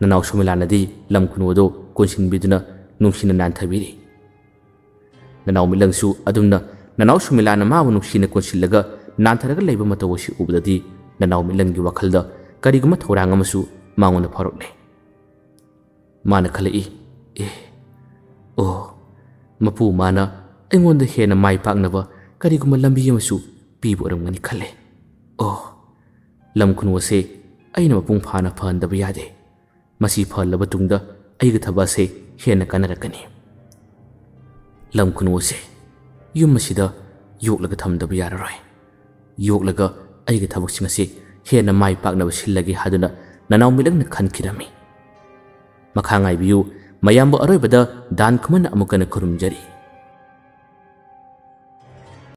ꯅꯅꯥꯎ ꯁꯨꯃꯤꯂꯥꯅꯗꯤ ꯂꯝ ꯈꯨꯅꯨ ꯑꯗꯨ ꯀꯣꯟꯁꯤꯟꯕꯤꯗꯨꯅ ꯅꯨꯡꯁꯤꯅ ꯅꯥꯟꯊꯕꯤꯔꯤ꯫ ꯅꯅꯥꯎ ꯃꯤꯠꯂꯪꯁꯨ ꯑꯗꯨꯝꯅ ꯅꯅꯥꯎ ꯁꯨꯃꯤꯂꯥꯅ ꯃꯥꯕꯨ ꯅꯨꯡꯁꯤꯅ ꯀꯣꯟꯁꯤꯜꯂꯒ ꯅꯥꯟꯊꯔꯒ ꯂꯩꯕ ꯃꯇꯧ ꯑꯁꯤ ꯎꯕꯗꯗꯤ ꯅꯅꯥꯎ ꯃꯤꯠꯂꯪꯒꯤ ꯋꯥꯈꯜꯗ ꯀꯔꯤꯒꯨꯝꯕ ꯊꯧꯔꯥꯡ ꯑꯃꯁꯨ ꯃꯉꯣꯟꯗ ꯐꯥꯎꯔꯛꯂꯦ꯫ ꯃꯥꯅ ꯈꯜꯂꯛꯏ, "ꯑꯦ, ꯑꯣ, ꯃꯄꯨ ꯃꯥꯅ ꯑꯩꯉꯣꯟꯗ ꯍꯦꯟꯅ ꯃꯥꯏ ꯄꯥꯛꯅꯕ ꯀꯔꯤꯒꯨꯝꯕ ꯂꯝꯕꯤ ꯑꯃꯁꯨ ꯄꯤꯕ ꯑꯣꯏꯔꯝꯒꯅꯤ" ꯈꯜꯂꯦ꯫ "ꯑꯣ, ꯂꯝ ꯈꯨꯅꯨ ꯑꯁꯦ ꯑꯩꯅ ꯃꯄꯨꯡ ꯐꯥꯅ ꯐꯍꯟꯗꯕ ꯌꯥꯗꯦ꯫ ꯃꯁꯤ ꯐꯍꯜꯂꯕ ꯇꯨꯡꯗ ꯑꯩꯒꯤ ꯊꯕꯛ ꯑꯁꯦ ꯍꯦꯟꯅ ꯀꯥꯟꯅꯔꯛꯀꯅꯤ꯫ ꯂꯝ ꯈꯨꯅꯨ ꯑꯁꯦ ꯌꯨꯝ ꯑꯁꯤꯗ ꯌꯣꯛꯂꯒ ꯊꯝꯗꯕ ꯌꯥꯔꯔꯣꯏ꯫ ꯌꯣꯛꯂꯒ ꯑꯩꯒꯤ ꯊꯕꯛꯁꯤꯡ ꯑꯁꯤ ꯍꯦꯟꯅ ꯃꯥꯏ ꯄꯥꯛꯅꯕ ꯁꯤꯜꯂꯒꯦ" ꯍꯥꯏꯗꯨꯅ ꯅꯅꯥꯎ ꯃꯤꯠꯂꯪꯅ ꯈꯟꯈꯤꯔꯝꯃꯤ꯫ ꯃꯈꯥ ꯉꯥꯏꯕꯤꯌꯨ꯫ ꯃꯌꯥꯝꯕꯨ ꯑꯔꯣꯏꯕꯗ ꯗꯥꯟ ꯈꯨꯃꯟꯅ ꯑꯃꯨꯛ ꯍꯟꯅ ꯈꯨꯔꯨꯝꯖꯔꯤ꯫